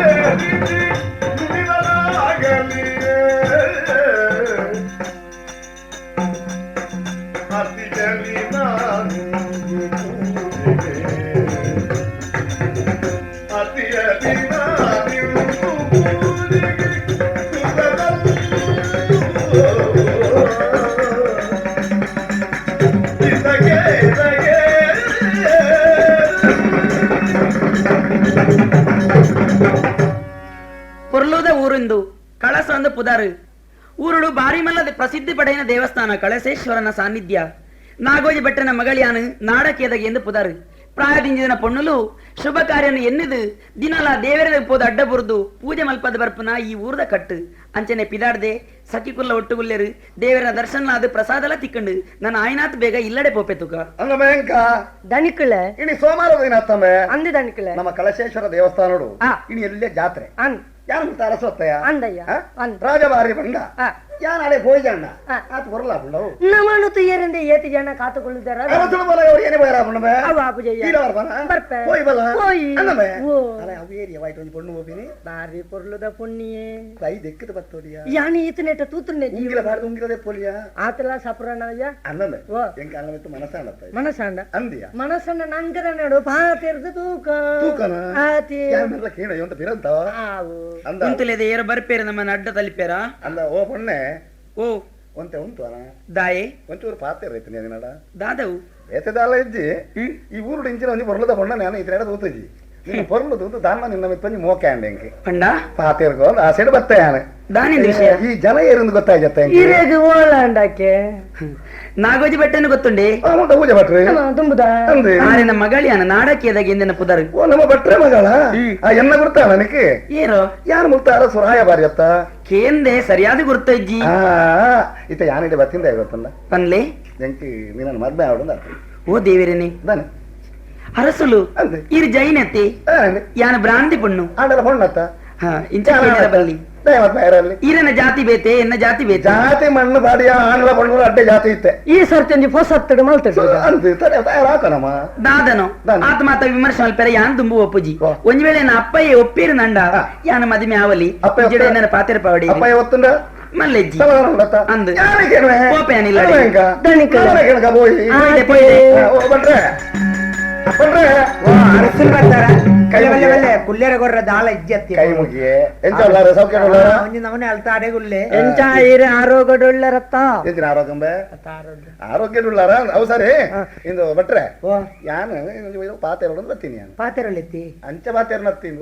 ನುಡಿದಲಾಗಲಿ ಅತಿಯಲಿ ನಾನು ಪೂಜೆಗೆ ಅತಿಯಲಿ ನಾನು ಪೂಜೆಗೆ ಇದಗೆ ಇದಗೆ ಪೊರ್ಲುದ ಊರಿಂದು ಕಳಸ ಒಂದು ಪುದಾರು ಊರುಡು ಬಾರಿ ಮಲ್ಲದ ಪ್ರಸಿದ್ಧಿ ಪಡೆಯಿನ ದೇವಸ್ಥಾನ ಕಳಸೇಶ್ವರನ ಸಾನ್ನಿಧ್ಯ ನಾಗೋಜಿ ಬೆಟ್ಟನ ಮಗಳಿಯಾನು ನಾಡಕೇದಗೆ ಎಂದು ಪುದಾರು ಪ್ರಾಯದಿಂಜಿನ ಪೊಣ್ಣುಲು ಶುಭ ಕಾರ್ಯನು ಎನ್ನಿದು ದಿನಲ ದೇವರ ಪೋದ ಅಡ್ಡ ಬುರ್ದು ಪೂಜೆ ಮಲ್ಪದ ಬರ್ಪುನ ಈ ಊರ್ದ ಕಟ್ಟು ಅಂಚನೆ ಪಿದಾಡ್ದೆ ಸಖಿಕುಲ್ಲ ಒಟ್ಟುಗುಲ್ಲೆರು ದೇವರ ದರ್ಶನ ಅದು ಪ್ರಸಾದಲ ತಿಕ್ಕಂಡು ನನ್ನ ಆಯ್ನಾತ್ ಬೇಗ ಇಲ್ಲಡೆ ಪೋಪೆ ತುಕ ಅಂಗಮೇಂಕ ದಣಿಕುಳೆ ಇಣಿ ಸೋಮವಾರ ದಿನ ಅತ್ತಮ್ಮೆ ಅಂದು ದಣಿಕುಳೆ ನಮ್ಮ ಕಳಶೇಶ್ವರ ದೇವಸ್ಥಾನಡು ಆ. ಇಣಿ ಎಲ್ಲೇ ಜಾತ್ರೆ ಅನ್ ಯಾರು ಅರಸೊತ್ತಯ್ಯ ಅಂದಯ್ಯ ಅಂದ್ ರಾಜಬಾರಿ ಬಂಡ ಆ. ಯಾನ್ ಅಳೆ ಪೋಯ್ಜಣ್ಣ ಆ. ಆತ ಬರಲ್ಲ ಪುಂಡವು ನಮ್ಮನ್ನು ತುಯ್ಯರಿಂದ ಏತಿ ಜನ ಕಾತುಕೊಳ್ಳುತ್ತಾರ ಅರಸುಳು ಬಲ ಅವ್ರು ಏನೇ ಬಯರ ಪುಂಡಮೆ ಅವ ಪೂಜಯ್ಯ. ಈಡ ಬರ್ಬಾನ ಬರ್ಪೆ. ಪೋಯ್ ಬಲ ಪೋಯ್. ಅನ್ನಮೆ ಓ. ಅಲೆ ಅವು ಏರಿಯ ವಾಯ್ತು ಒಂಜಿ ಪೊಣ್ಣು ಹೋಪಿನಿ ಬಾರಿ ಪೊರ್ಲುದ ಪುಣ್ಣಿಯೇ ಕೈ ದೆಕ್ಕದ ಬತ್ತೋಡಿಯ ಯಾನಿ ಈತನೆಟ ತೂತುನ್ನೆ ಉಂಗಿಲ ಬಾರ್ದು ಉಂಗಿಲದೆ ಪೊಲಿಯ ಆತಲ ಸಪುರಣಯ್ಯ ಅನ್ನಮೆ ಓ. ಎಂಕ ಅನ್ನಮಿತ್ತು ಮನಸ್ಸಾಣತ್ತ ಮನಸಂಡ ಅಂದಿಯ ಮನಸಂಡ ನಂಗದ ನಡು ಪಾತಿರ್ದು ತೂಕ ತೂಕನ ಆತಿ ಯಾನ್ ಮೆಲ್ಲ ಕೇಣ ಇವಂತ ಬಿರಂತ ಆವು ಅಂದ ಕುಂತುಲೇದೆ ಏರು ಬರ್ಪೇರು ನಮ್ಮನ್ನ ಅಡ್ಡ ತಲಿಪೇರ ಅಂದ ಓ ಪೊಣ್ಣೆ ಓ ಒಂತೆ ಉಂಟು ಅನ ದಾಯೆ ಒಂಚೂರು ಪಾತೆ ರೈತ ನೀನಡ ದಾದವು ಬೇತೆದಾಲ ಇಜ್ಜಿ ಈ ಊರು ಇಂಚಿನ ಒಂಜಿ ಪೊರ್ಲದ ಪೊಣ್ಣ ನಾನು ಇತರ ತೂತುಜಿ ನಿನ್ನ ಪೊರ್ಲು ತೂತು ದಾನ್ನ ನಿನ್ನ ಮಿತ್ತೊಂಜಿ ಮೋಕೆ ಅಂಡೆ ಎಂಕೆ ಪಂಡ ಪಾತೆರ್ಗೋ ಆ ಸೈಡ್ ಬತ್ತಾನೆ ದಾನಿಂದ ವಿಷಯ ಈ ಜನ ಏರಿಂದ ಗೊತ್ತಾಯ್ತ ಇರೇಗ್ ಓಲಾಂಡಕ್ಕೆ ನಾಗೋಜಿ ಬೆಟ್ಟನು ಗೊತ್ತುಂಡೆ ಪೂಜೆ ಭಟ್ರೆ ತುಂಬುದ ಅಂದೆ ಆರೆನ ಮಗಳಿಯಾನ ನಾಡಕೇದಾಗ ಎಂದಿನ ಪುದರ್ ಓ ನಮ್ಮ ಭಟ್ರೆ ಮಗಳ ಆ ಎನ್ನ ಗುರ್ತಾಳ ನನಗೆ ಏರೋ ಯಾರು ಮುಲ್ತಾರ ಸುರಾಯ ಬಾರಿಯತ್ತ ಕೇಂದೆ ಸರಿಯಾದ ಗುರ್ತ ಇಜ್ಜಿ ಆ ಇತ್ತ ಯಾನಿಡೆ ಬತ್ತಿಂದ ಗೊತ್ತಂದ ಪನ್ಲೆ ಎಂಕಿ ನಿನ್ನ ಮದ್ವೆ ಆವಡು ಓ ದೇವರೇನೆ ದಾನೆ ಅರಸುಲು ಅಂದೆ ಇರ್ ಜೈನತೆ ಯಾನ ಬ್ರಾಂದಿ ಪಣ್ಣು ಆಂಡಲ ಪೊಣ್ಣತ್ತ ಹಾ ಇಂಚ ಬಲ್ಲಿ ಈರನ ಜಾತಿ ಬೇತೆ ಎನ್ನ ಜಾತಿ ಬೇತೆ ಜಾತಿ ಮಣ್ಣು ಬಾಡಿಯ ಆಂಗ್ಲ ಪಣ್ಣು ಅಡ್ಡೆ ಜಾತಿ ಇತ್ತೆ ಈ ಸರ್ತಿ ಹೊಸತ್ತಡು ಮಲ್ತಡು ಹಾಕನಮ್ಮ ದಾದನು ಆತ್ಮಾತ ವಿಮರ್ಶೆ ಮಲ್ಪೆರೆ ಯಾನ್ ದುಂಬು ಒಪ್ಪುಜಿ ಒಂಜಿ ವೇಳೆ ನಾ ಅಪ್ಪಯ್ಯ ಒಪ್ಪೇರು ನಂಡ ಯಾನ ಮದುವೆ ಆವಲಿ ಜಡ ಪಾತೆರ ಪಾವಡಿ ಅಪ್ಪಯ್ಯ ಒತ್ತುಂಡ ಮಲ್ಲೆಜ್ಜಿ ಅಂದು ಕೋಪೆಯಾನಿಲ್ಲ ಅರಸುಲ್ ಬರ್ತಾರ ಕುಲ್ಲೇರ ಗೊರ್ರ ದಾಳ ಇಜ್ಜತ್ತಿ ಕೈ ಮುಗಿಯೆ ಎಂಚ ಉಳ್ಳಾರ ಸೌಖ್ಯ ಉಳ್ಳಾರ ಒಂಜಿ ನಮನೆ ಅಲ್ತಾಡೆ ಗುಲ್ಲೆ ಎಂಚ ಇರ ಆರೋಗ್ಯಡುಳ್ಳರತ್ತ ಎಂಚಿನ ಆರೋಗ್ಯ ಆರೋಗ್ಯ ಉಳ್ಳಾರ ಅವು ಸರಿ ಇಂದು ಭಟ್ರೆ ಯಾನು ಪಾತೆರೊಡೊಂದು ಬರ್ತೀನಿ ಯಾನು ಪಾತೆರೊಳ್ಳೆತ್ತಿ ಅಂಚ ಪಾತೆರ ನತ್ತೀನಿ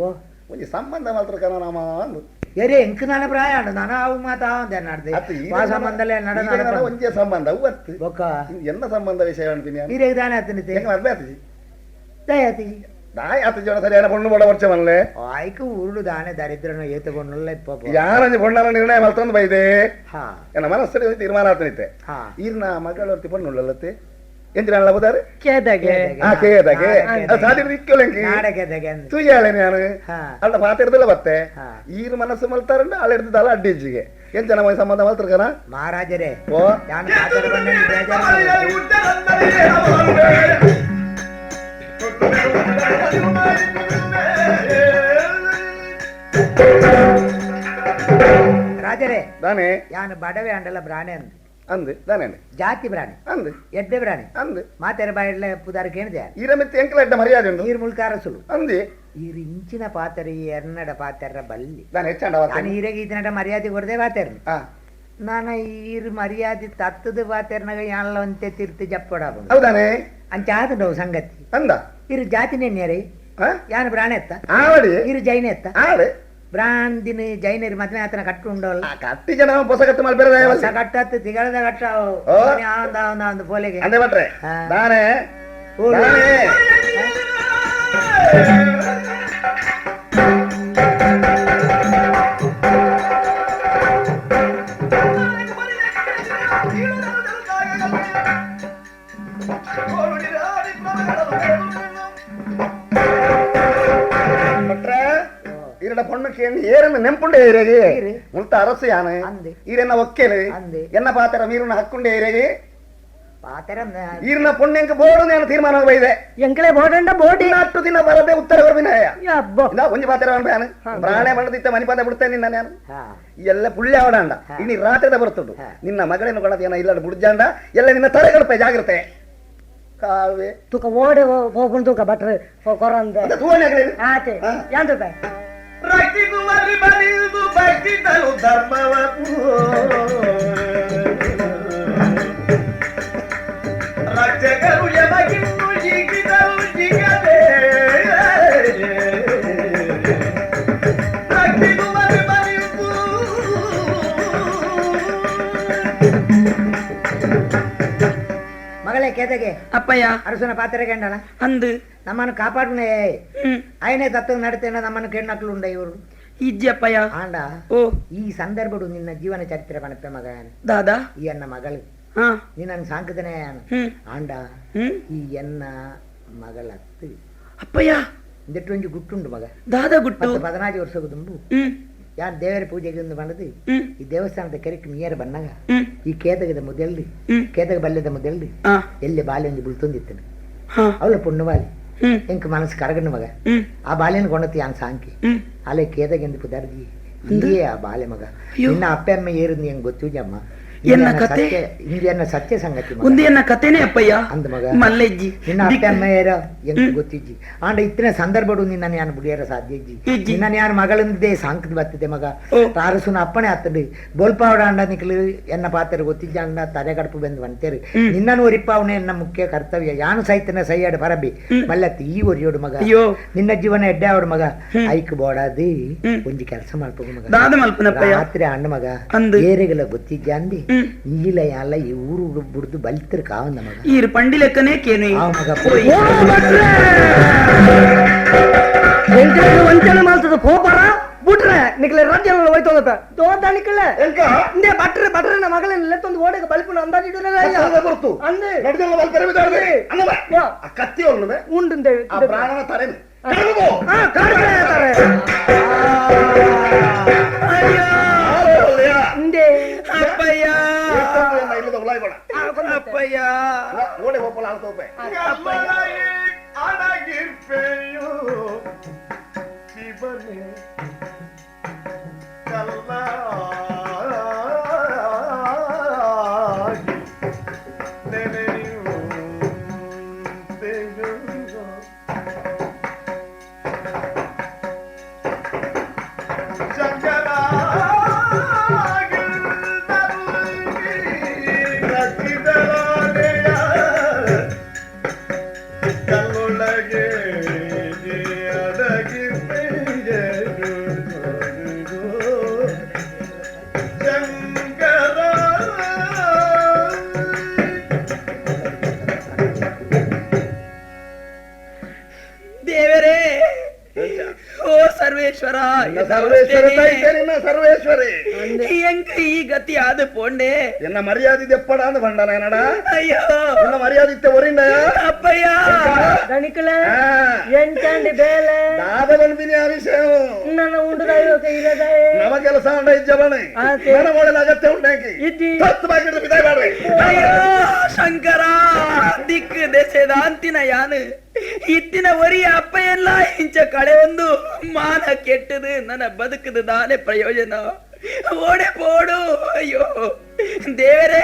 ಒಂಜಿ ಸಂಬಂಧ ಮಾತ್ರ ಕಣ ನಾಮ ಅಂದು ಎರೆ ಎಂಕ್ ನಾನ ಪ್ರಾಯ ಅಂಡು ನಾನ ಅವು ಮಾತಾ ಅಂದೆ ಆ ಸಂಬಂಧಲೇ ನಡ ಒಂಜೇ ಸಂಬಂಧ ಅವು ಅತ್ತು ಬೊಕ್ಕ ಎನ್ನ ಸಂಬಂಧ ವಿಷಯ ಅಂತೀನಿ ನೀರೇಗ ದಾನೆ ಆತನಿತೆ ಹೆಂಗೆ ಮದ್ವೆ ಆತಿಜಿ ದಯಾತಿ ದಾಯ ಆತ ಜನ ಸರಿಯಾದ ಪೊಣ್ಣು ಬೋಡ ವರ್ಷ ಮಲ್ಲೆ ಆಯ್ಕು ಉರುಳು ದಾನೆ ದರಿದ್ರನ ಏತ ಬೊಣ್ಣುಲ್ಲ ಇಪ್ಪ ಯಾರಂಜಿ ಪೊಣ್ಣನ ನಿರ್ಣಯ ಮಲ್ತೊಂದು ಬೈದೆ ಹಾ ಎನ್ನ ಮನಸ್ಸಲ್ಲಿ ಒಂದು ತೀರ್ಮಾನ ಆತನಿತ್ತೆ ಹಾ ಈರ್ನ ಮಗಳೊರ್ತಿ ಪೊಣ್ಣುಳ್ಳಲ್ಲತ್ತೆ ಎಂಚಿನ ಬೋದಾರೆ ಕೇದಾಗೆ ಆ ಕೇದಾಗೆ ಸಾದಿ ಇಕ್ಕೋಲೆಂಕಿ ನಾಡಕೆದಗೆ ಅಂದ್ ತೂಯಾಳೆ ನಾನು ಹಾ ಅಲ್ಲ ಪಾತಿರ್ದಿಲ್ಲ ಬತ್ತೆ ಹಾ. ಈರ್ ಮನಸ್ಸು ಮಲ್ತಾರಂಡ ಅಳೆಡ್ದಲ್ಲ ಅಡ್ಡಿಜ್ಜಿಗೆ ಎಂಚ ನಮ್ಮ ಸಂಬಂಧ ಮಲ್ತಿರ್ಕನ ಮಹಾರಾಜರೇ ಓ ಯಾನು ಪಾತೆರ ಬಂದ ಬೇಜಾರು ರಾಜರೇ ದಾನೆ ಯಾನು ಬಡವೆ ಅಂಡಲ ಬ್ರಾಣೆ ಅಂದ್ ಅಂದು ದಾನೆ ಜಾತಿ ಬ್ರಾಣೆ ಅಂದು ಎಡ್ಡೆ ಬ್ರಾಣೆ ಅಂದು ಮಾತೆರ ಬಾಯಿಡ್ಲೆ ಪುದಾರ್ ಕೇಳಿದೆ ಈರ ಮಿತ್ತ ಎಂಕಲ ಎಡ್ಡ ಮರ್ಯಾದೆ ಉಂಡು ನೀರು ಮುಳ್ಕ ಅರಸುಲು ಅಂದಿ ಈರು ಇಂಚಿನ ಪಾತೆರ ಈ ಎನ್ನಡ ಪಾತೆರ ಬಲ್ಲಿ ದಾನೆ ಹೆಚ್ಚಂಡ ನಾನು ಈರೆಗೆ ಈತನಟ ಮರ್ಯಾದೆ ಕೊಡದೆ ಪಾತೆರ್ನು ಹಾ ನಾನು ಈರು ಮರ್ಯಾದೆ ತತ್ತದ ಪಾತೆರ್ನಾಗ ಯಾನ್ಲ ಒಂತೆ ತಿರ್ತು ಜಪ್ಪಡ ಹೌದಾನೆ ಅಂಚ ಆತಂಡವು ಸಂಗತಿ ಅಂದ ಇರು ಜಾತಿನೇ ನೇರೆ ಹಾ ಯಾನು ಬ್ರಾಣೆ ಎತ್ತ ಆವಡಿ ಇರು ಜೈನ ಎತ್ತ ಆಡೆ ಬ್ರಾಂದಿನ ಜೈನರು ಮದ್ವೆ ಆತನ ಕಟ್ಟು ಉಂಡವಲ್ಲ ಆ ಕಟ್ಟಿ ಜನ ಹೊಸ ಕಟ್ಟು ಮಾಡಿ ಬೇರೆ ಹೊಸ ಕಟ್ಟತ್ತು ತಿಗಳದ ಕಟ್ಟ ಓ. ಒಂದು ಪೋಲೆಗೆ ಅಂದೆ ಭಟ್ರೆ ಹಾ. ದಾನೆ ಓ. ದಾನೆ ಭಟ್ರೆ ಈರಡ ಪೊಣ್ಣು ಕೇಳಿ ಏರನ್ನು ನೆಂಪುಂಡೆ ಏರಿಗೆ ಈರು. ಮುಲ್ತ ಅರಸು ಯಾನೆ ಅಂದೆ. ಈರೆನ್ನ ಒಕ್ಕೆಲೆ ಅಂದೆ. ಎನ್ನ ಪಾತೆರ ಮೀರುನ ಹಕ್ಕುಂಡೆ ಏರಿಗೆ ಪಾತೆರ ಈರಿನ ಪೊಣ್ಣೆಂಕ ಬೋಡು ನಾನು ತೀರ್ಮಾನ ಬೈದೆ ಎಂಕಲೆ ಬೋಡಂಡ ಬೋಡಿ ನಾಟು ದಿನ ಬರದೆ ಉತ್ತರ ಬರ್ಬಿನಾಯ ಅಬ್ಬೋ ಇಂದ ಒಂಜಿ ಪಾತೆರ ಯಾನು ಪ್ರಾಣೆ ಮಣ್ಣದಿತ್ತ ಮನಿ ಪಾತೆ ಬಿಡ್ತೇನೆ ನಿನ್ನ ನಾನು ಹಾ ಎಲ್ಲ ಪುಳ್ಳಿ ಅವಡಾಂಡ ಇನಿ ರಾತ್ರಿದ ಬರ್ತುಂಡು ಹಾ. ನಿನ್ನ ಮಗಳೇನು ಕೊಡದ ಏನ ಇಲ್ಲ ಬುಡ್ಜಾಂಡ ಎಲ್ಲ ನಿನ್ನ ತಲೆಗಡಪೆ ಜಾಗ್ರತೆ ಕಾವೆ ತೂಕ ಓಡೆ ಹೋಗ್ಕೊಂಡು ತೂಕ ಭಟ್ರೆ ಕೊರಂದೆ ಅಂತ ತೂವಣೆ ಆಗಲಿ ಆತೆ ಯಾಂತ ರೂಪಾಯಿ ಮಗಳೇ ಕೇದಗೆ ಅಪ್ಪಯ್ಯ ಅರಸನ ಪಾತೆರ ಗಂಡಲ ಅಂದು ನಮ್ಮನ್ನು ಕಾಪಾಡುನೇ ಹ್ಮ್ ఆయనే ತತ್ವ ನಡತೇನೆ ನಮ್ಮನ್ನು ಕೆಣ್ಣಕ್ಲು ಉಂಡ ಇವರು ಇಜ್ಜಿ ಅಪ್ಪಯ್ಯ ಆಂಡ ಓ ಈ ಸಂದರ್ಭಡು ನಿನ್ನ ಜೀವನ ಚರಿತ್ರೆ ಪಣಪೆ ಮಗ ದಾದಾ ಈ ಎನ್ನ ಮಗಳು ಹಾ ನಿನ್ನನ್ನು ಸಾಂಕದನೆ ಹ್ಮ್ ಆಂಡ ಹ್ಮ್ ಈ ಎನ್ನ ಮಗಳತ್ತು ಅಪ್ಪಯ್ಯ ಇಂದೆಟ್ಟು ಒಂಜಿ ಗುಟ್ಟುಂಡು ಮಗ ದಾದಾ ಗುಟ್ಟು ಪತ್ತು ಪದಿನಾಜು ವರ್ಷಕ್ಕೆ ದುಂಬು ಹ್ಮ್ ಯಾರು ದೇವರ ಪೂಜೆಗೆ ಒಂದು ಬಂದದು ಹ್ಮ್ ಈ ದೇವಸ್ಥಾನದ ಕೆರೆಕ್ ನೀರು ಬನ್ನಾಗ ಹ್ಮ್ ಈ ಕೇತಗದ ಮುದೆಲ್ರಿ ಹ್ಮ್ ಕೇತಗ ಬಲ್ಯದ ಮುದೆಲ್ರಿ ಆ ಎಲ್ಲಿ ಬಾಲೆ ಒಂಜಿ ಬುಳ್ತೊಂದಿತ್ತನು ಹಾ ಅವಳ ಪುಣ್ಣು ಬಾಲಿ ಹ್ಮ್ ಎಂಕ್ ಮನಸ್ಸು ಕರಗಣ್ಣು ಮಗ ಹ್ಮ್ ಆ ಬಾಲೆನ ಕೊಂಡತಿ ಯಾನ್ ಸಾಂಕಿ ಹ್ಮ್ ಅಲೆ ಕೇತಗೆಂದು ಪುದರ್ಜಿ ಇದೇ ಆ ಬಾಲೆ ಮಗ ಅಯ್ಯೋ. ನಿನ್ನ ಅಪ್ಪ ಅಮ್ಮ ಏರುಂದು ಹೆಂಗ್ ಗೊತ್ತೂಜಮ್ಮ ಎನ್ನ ಕತೆ ಇಂದಿಯನ್ನ ಸತ್ಯ ಸಂಗತಿ ಒಂದು ಎನ್ನ ಕತೆನೇ ಅಪ್ಪಯ್ಯ ಅಂದ ಮಗ ಮಲ್ಲೆಜ್ಜಿ ನಿನ್ನ ಅತ್ತೆ ಅಮ್ಮಯ್ಯರ ಎಂತ ಗೊತ್ತಿಜ್ಜಿ ಆಂಡ ಇತ್ತಿನ ಸಂದರ್ಭಡು ನಿನ್ನ ನಾನು ಬುಡಿಯರ ಸಾಧ್ಯ ಇಜ್ಜಿ ನಿನ್ನ ಯಾರು ಮಗಳಿಂದೇ ಸಾಂಕದ ಬತ್ತಿದೆ ಮಗ ತಾರಸುನ ಅಪ್ಪಣೆ ಆತಂಡು ಬೋಲ್ಪಾವಡ ಅಂಡ ನಿಕ್ಲು ಎನ್ನ ಪಾತ್ರ ಗೊತ್ತಿಜ್ಜ ಅಂಡ ತಲೆ ಕಡಪು ಬಂದು ಬಂತೇರು ನಿನ್ನನ್ನು ಒರಿಪಾವನೆ ಎನ್ನ ಮುಖ್ಯ ಕರ್ತವ್ಯ ಯಾನು ಸೈತನ ಸೈಯಾಡು ಪರಬಿ ಮಲ್ಲತ್ತಿ ಈ ಒರಿಯೋಡು ಮಗ ನಿನ್ನ ಜೀವನ ಎಡ್ಡೆ ಅವಡು ಮಗ ಐಕ್ ಬೋಡಾದಿ ಒಂಜಿ ಕೆಲಸ ಮಾಡ್ಬೋದು ಮಗ ರಾತ್ರಿ ಅಣ್ಣ ಮಗ ಏರೆಗಳ ಗೊತ್ತಿಜ್ಜ ಅಂದಿ ನೀಲ ಯಾಲ ಈ ಊರು ಬುಡ್ದು ಬಲ್ತಿರ್ ಕಾವಂದ ಮಗ ಈರು ಪಂಡಿ ಲೆಕ್ಕನೇ ಕೇನು ಮಗ ವಂಚನೆ ಮಾಡ್ತದ ಕೋಪರ ಬಿಟ್ರೆ ನಿಕ್ಲೆ ರಾಜ್ಯ ಹೋಯ್ತೋದಪ್ಪ ದೋದ ನಿಕ್ಲೆ ಇಂದೇ ಬಟ್ರೆ ಬಟ್ರೆ ನಮ್ಮ ಮಗಳನ್ನ ಲೆತ್ತೊಂದು ಓಡಗೆ ಬಲ್ಪುನ ಅಂದಾಜು ಗೊತ್ತು ಅಂದೆ ಕತ್ತಿ ಉಂಡು ಪ್ರಾಣನ ತರೆ ಅಪ್ಪಯ್ಯ ಓಡೆ ಹೋಗಲ್ಲ ಆಳ್ತೋಪೆ ಅಡಗಿರ್ಪೆಯೋ ಶಿವನೇ ಕಲ್ಲಾಗಿ ನೆನೆಯುವಂತೆಯೋ ದೇವರೇ ಓ ಸರ್ವೇಶ್ವರ ಸರ್ವೇಶ್ವರೇ ಎಂಕ ಈ ಗತಿ ಆದ ಪೋಂಡೆ ಎನ್ನ ಮರ್ಯಾದೆ ದೆಪ್ಪಡ ಅಂದ ಬಂಡನ ಏನಡ ಅಯ್ಯೋ ಎನ್ನ ಮರ್ಯಾದೆ ಇತ್ತೆ ಒರಿಂಡ ಅಪ್ಪಯ್ಯ ದಣಿಕಲ ಎಂಟಂಡಿ ಬೇಲೆ ದಾದ ಬನ್ಬಿನಿ ಆ ವಿಷಯ ನನ್ನ ಉಂಡುದಾಯೋ ಇಲ್ಲದಾಯೇ ನಮ ಕೆಲಸ ಅಂಡ ಇಜ್ಜಬಣೆ ನನ್ನ ಒಳ್ಳೆ ಅಗತ್ಯ ಉಂಟಾಕಿ ಇದ್ದಿ ತತ್ತು ಬಾಕಿಡ್ದು ಬಿದಾಯ್ ಬಾಡ್ವೆ ಅಯ್ಯೋ ಶಂಕರ ದಿಕ್ಕು ದೆಸೆದ ಅಂತಿನ ಯಾನು ಇತ್ತಿನ ಒರಿಯ ಅಪ್ಪಯ್ಯಲ್ಲ ಇಂಚ ಕಳೆ ಒಂದು ಮಾನ ಕೆಟ್ಟದು ನನ್ನ ಬದುಕದು ದಾನೆ ಪ್ರಯೋಜನ ಓಡೆ ಪೋಡು ಅಯ್ಯೋ ದೇವರೇ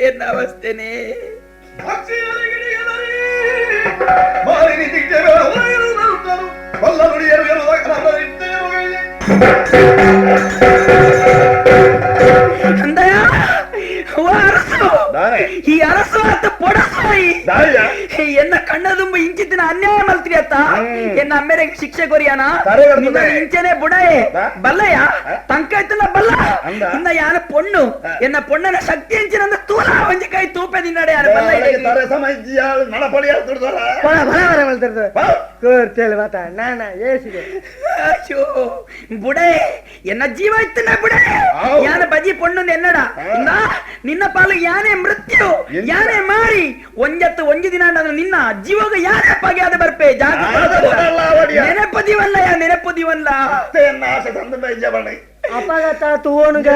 ಎನ್ನ ಅವಸ್ಥೆನೆ ಅಂದಯ ಅರಸು ಈ ಅರಸು ಅಂತ ಪೊಡಸು ಎನ್ನ ಕಣ್ಣದುಂಬ ಇಂಚಿತ್ತಿನ ಅನ್ಯಾಯ ಮಲ್ತ್ರಿ ಅತ್ತ ಎನ್ನ ಅಮ್ಮೆರೆಗೆ ಶಿಕ್ಷೆ ಕೊರಿಯಾನ ಇಂಚನೆ ಬುಡಯೇ ಬಲ್ಲಯ್ಯ ತಂಕ ಇತ್ತಲ್ಲ ಬಲ್ಲ ಇನ್ನ ಯಾನ ಪೊಣ್ಣು ಎನ್ನ ಪೊಣ್ಣನ ಶಕ್ತಿ ಎಂಚಿನ ತೂಲ ಒಂಜಿ ಕೈ ತೂಪೆ ನಿನ್ನಡೆ ಯಾರು ಬಲ್ಲ ಅಯ್ಯೋ ಬುಡೇ ಎನ್ನ ಜೀವ ಇತ್ತನ ಬುಡೇ ಯಾನ ಬಜಿ ಪೊಣ್ಣು ಎನ್ನಡ ನಿನ್ನ ಪಾಲು ಯಾನೇ ಮೃತ್ಯು ಯಾನೇ ಮಾರಿ ಒಂಜತ್ತು ಒಂಜಿ ದಿನ ನಿನ್ನ ಜೀವಾಗ ಯಾರೇ ಪಗೆಯಾದ ಬರ್ಪೆ ಜಾಗ ನೆನಪದಿವಲ್ಲ ಯಾ ನೆನಪದಿವಲ್ಲ ಅಪಗತ ತೂವಣುಗ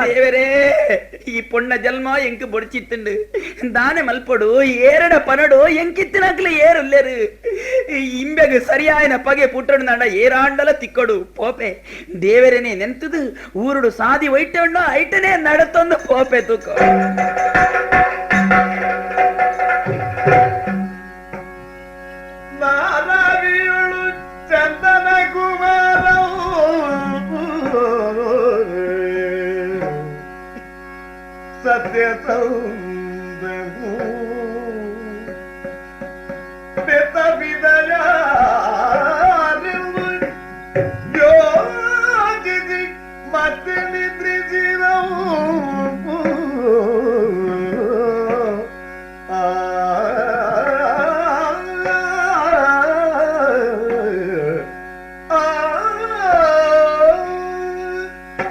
ದೇವರೇ ಈ ಪೊಣ್ಣ ಜನ್ಮ ಎಂಕ್ ಬೊಡ್ಚಿತ್ತುಂಡು ದಾನೆ ಮಲ್ಪೊಡು ಏರಡ ಪನಡು ಎಂಕಿತ್ತಿನಕ್ಲು ಏರುಲ್ಲೇರು ಇಂಬೆಗ್ ಸರಿಯಾಯನ ಪಗೆ ಪುಟ್ಟಡು ನಾಡ ಏರಾಂಡಲ ತಿಕ್ಕೊಡು ಪೋಪೆ ದೇವರೇನೆ ನೆಂತದು ಊರುಡು ಸಾದಿ ಒಯ್ಟಣ್ಣು ಐಟನೇ ನಡತೊಂದು ಪೋಪೆ ತೂಕೋ ನಾರಾವಿಯುಳು ಚಂದನ ಕುಮಾರ ಸತ್ಯ ಸೌಂದನು ಪೆತ ಯೋಜಿಸಿ ಮತ್ತೆ ನಿದ್ರಿಸಿದವು